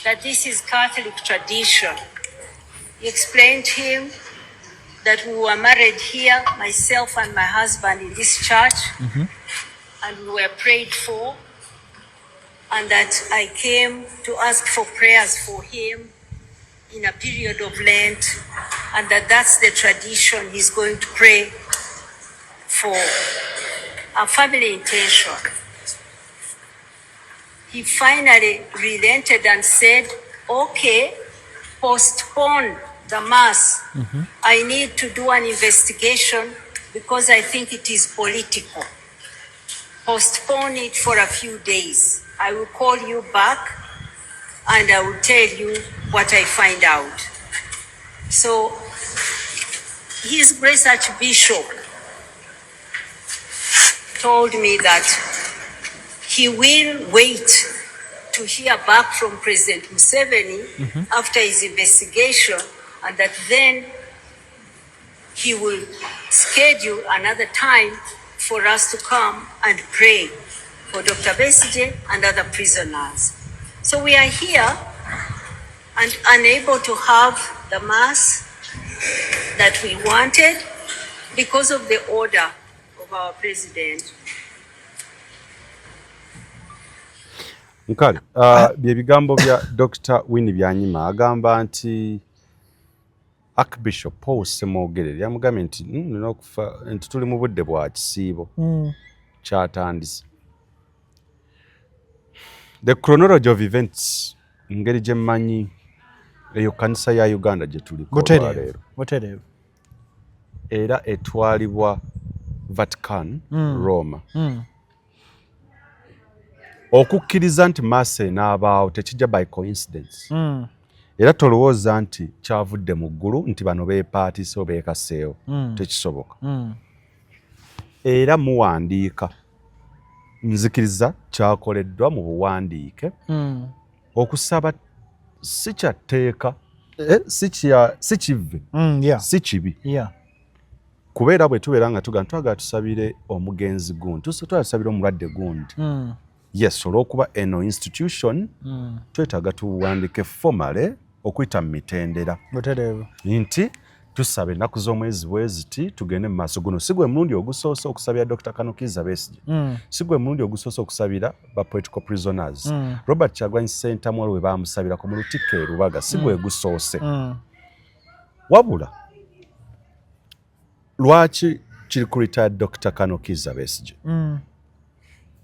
that this is Catholic tradition. He explained to him that we were married here, myself and my husband, in this church, and we were prayed for, and that I came to ask for prayers for him in a period of Lent, and that that's the tradition. He's going to pray for a family intention. He finally relented and said, okay, postpone the Mass. I need to do an investigation because I think it is political. Postpone it for a few days. I will call you back and I will tell you what I find out. So His Grace Archbishop told me that he will wait to hear back from President Museveni after his investigation, and that then he will schedule another time for us to come and pray for Dr. Besigye and other prisoners. So we are here and unable to have the Mass that we wanted because of the order of our president. Nkale, bye bigambo bya Dr. Winnie Byanyima agamba nti Archbishop Paul Ssemogerere yamugambye nti nina okufa nti tuli mu budde bwa kisiibo kyatandise. The chronology of events ngeri gye mmanyi eyo kanisa ya Uganda gye tuliko olwaleero. Butereevu. Era etwalibwa Vatican, Roma. Okukkiriza nti mass enaabaawo tekijja by coincidence. Era tolowooza nti kyavudde mu ggulu nti bano beepaatise oba beekaseewo. Tekisoboka. Era muwandiika nzikiriza kyakoleddwa mu buwandiike. Okusaba si kya tteeka, si kivve, si kibi. Kubeera bwe tubeera nga tugamba twagala tusabire omugenzi gundi, twagala tusabire omulwadde gundi. Yes, olw'okuba eno institution twetaaga tuwandiike formally okuyita mu mitendera. Butereevu. Nti tusaba ennaku z'omwezi bwe ziti tugende mu maaso. Guno si gwe mulundi ogusoose okusabira Dr. Colonel Kizza Besigye. Si gwe mulundi ogusoose okusabira ba political prisoners. Robert Kyagulanyi Ssentamu waliwo we baamusabirako mu Lutikko e Lubaga, si gwe gusoose. Wabula lwaki kiri ku retired Dr. Colonel Kizza Besigye?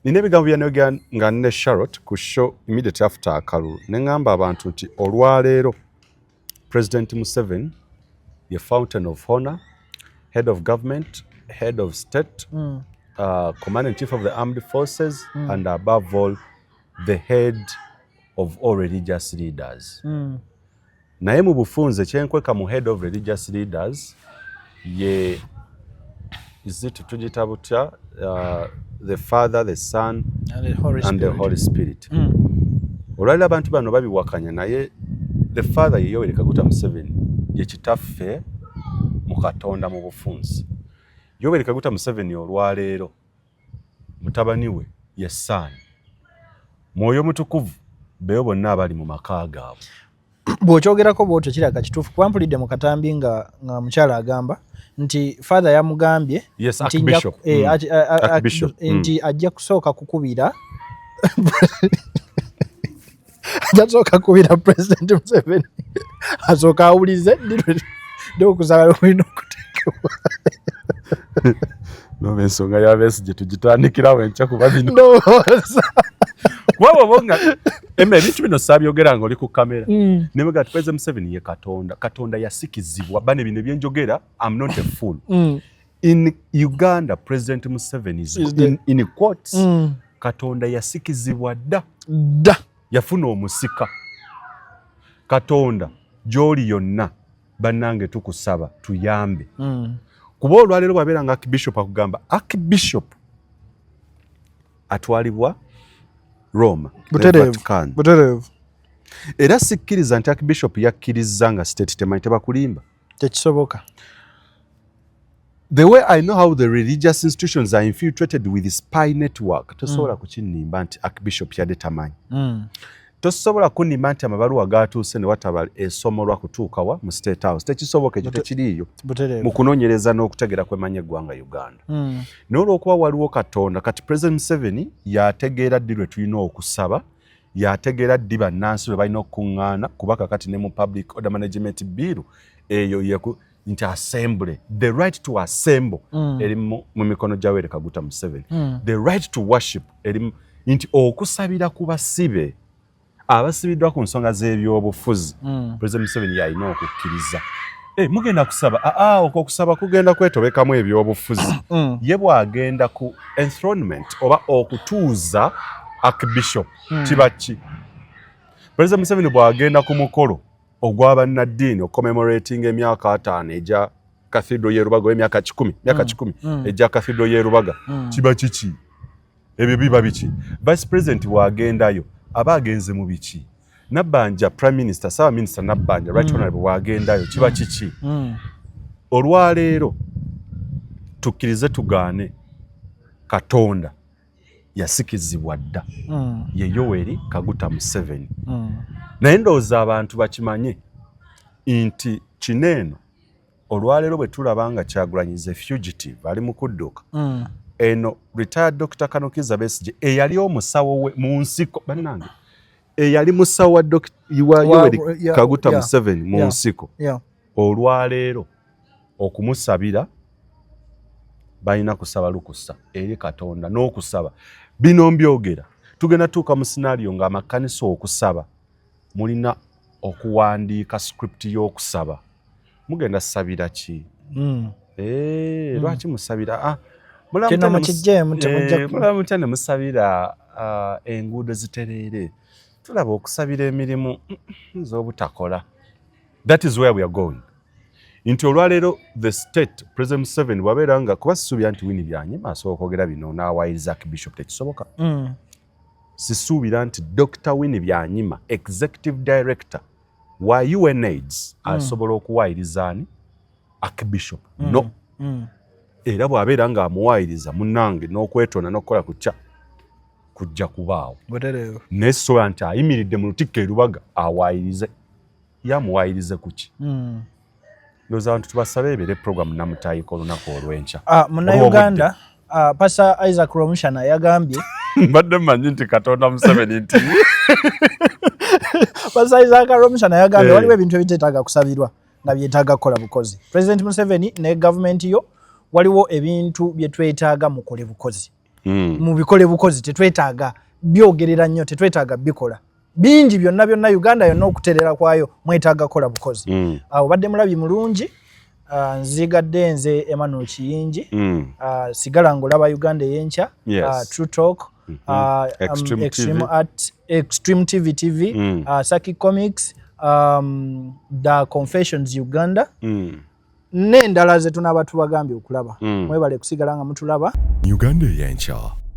Nina ebigambo bya nayogera nga ne Charlotte ku show immediately after akalulu, ne ŋŋamba abantu nti olwaleero President Museveni ye fountain of honor, head of government, head of state, commander in chief of the armed forces, and above all the head of all religious leaders. Naye mu bufunze kyenkweka mu head of religious leaders ye is it tugiyita butya, the Father, the Son and the Holy and the Spirit. Holy Spirit. Olwaliro abantu bano babiwakanya, naye the Father ye Yoweri Kaguta Museveni, ye kitaffe mu Katonda mu bufunze. Yoweri Kaguta Museveni olwaleero mutabani we ye Son, Mwoyo Mutukuvu, beyo bonna abali mu maka gaabwe. Bw'okyogerako bw'otyo kiraga kituufu, kuba mpulidde mu katambi nga mukyala agamba nti father yamugambye nti Archbishop. Archbishop. Nti ajja kusooka kukubira, ajja kusooka kukubira President Museveni asooka awulize ddi okusaba kulina okuteekebwa. Noba ensonga ya Besigye tugitandikirawo enkya, kuba bino Ndowooza. Kuba nga eme ebintu bino saabyogera nga oli ku kamera, nemega ti President Museveni ye Katonda. Katonda yasikizibwa bane. Bino ebyenjogera, am not a fool. In Uganda, President Museveni is, Is the- in quotes, Katonda yasikizibwa dda. Dda. Yafuna omusika. Katonda gy'oli yonna, bannange, tukusaba tuyambe, kuba olwaleero bwabeera nga Archbishop akugamba, Archbishop atwalibwa Roma ne Butereevu. Vatican. Butereevu. Era sikkiriza nti Archbishop yakkiriza nga state temanyi. Tebakulimba. Tekisoboka. The way I know how the religious institutions are infiltrated with spy network, tosobola kukinnimba nti Archbishop yadde tamanyi. Tosobola kunnimba nti amabaluwa gatuuse ne wataba esomolwa kutuukawa mu State House. Tekisoboka, ekyo tekiriiyo mu kunoonyereza n'okutegera kwemanya eggwanga Uganda. Naye olw'okuba waliwo Katonda, kati President Museveni yategeera ddi lwe tulina okusaba, yategeera ddi bannansi lwe balina okukuŋŋaana, kuba kakati ne mu Public Order Management Bill eyo yeku nti assembly, the right to assemble eri mu mikono gya Yoweri Kaguta Museveni. The right to worship eri nti okusabira ku basibe abasibiddwa ku nsonga z'ebyobufuzi, President Museveni yalina okukkiriza. Mugenda kusaba aa, okwo okusaba kugenda kwetobekamu ebyobufuzi. Ye bw'agenda ku enthronement oba okutuuza Archbishop, kiba ki? President Museveni bw'agenda ku mukolo ogw'abannaddiini ocommemorating emyaka 50 egya Cathedral y'e Rubaga, oba emyaka 100, myaka 100 egya Cathedral y'e Rubaga, kiba kiki? Ebyo biba biki? Vice President bw'agendayo, aba agenze mu biki? Nabbanja, Prime Minister, Ssaaba Minister Nabbanja, Right Honorable, bw'agendayo, kiba kiki? Olwaleero tukkirize tugaane, Katonda yasikizibwa dda. Ye Yoweri Kaguta Museveni. Naye ndowooza abantu bakimanye nti kino eno olwaleero bwe tulaba nga Kyagulanyi is a fugitive, ali mu kudduka, eno retired Dr. Kanokiza Besigye eyali omusawo we mu nsiko, bannange, eyali musawo wa Yoweri Kaguta Museveni mu nsiko, olwaleero okumusabira balina kusaba lukusa eri Katonda n'okusaba. Bino mbyogera, tugenda tuuka mu scenario ng'amakanisa okusaba mulina okuwandiika script y'okusaba. Mugenda sabira ki? Lwaki musabira? Ah, Kino mukiggyemu, temujja mulaba mutya ne musabira, ah, enguudo zitereere? Tulaba okusabira emirimu z'obutakola. That is where we are going, nti olwaleero the state, President Museveni bwabeera nga, kuba sisuubira nti Winnie Byanyima asobola okwogera bino n'awayiriza Archbishop, tekisoboka. Sisuubira nti Dr. Winnie Byanyima, executive director wa UNAIDS, asobola okuwayiriza ani? Archbishop? No. Era bw'abeera ng'amuwayiriza, munnange, n'okwetonda n'okukola kutya kujja kubaawo. Butereevu. Naye sisobola nti ayimiridde mu lutikko e Rubaga awayirize. Yamuwayirize kuki? Ndowooza abantu tubasabe ebeere program namutayika olunaku olw'enkya. Ah, Munnayuganda, ah, Pastor Isaac Romushana yagambye Mbadde mmanyi nti Katonda Museveni nti Pastor Isaac Romushana yagambye waliwo ebintu ebiteetaaga kusabirwa nga byetaaga kukola bukozi. President Museveni ne gavumenti yo, waliwo ebintu bye twetaaga mukole bukozi. Mubikole bukozi, tetwetaaga byogerera nnyo, tetwetaaga bikola bingi. Byonna byonna, Uganda yonna okuterera kwayo mwetaaga kukola bukozi. Obadde mulabi mulungi. Nzigadde nze Emmanuel Kiyingi. Sigala ng'olaba Uganda Ey'enkya, True Talk, Extreme Extreme TV. Art, Extreme TV TV, Saki Comics, The Confessions Uganda n'endala ze tunaaba tubagambye okulaba. Mwebale kusigala nga mutulaba. Uganda Ey'enkya.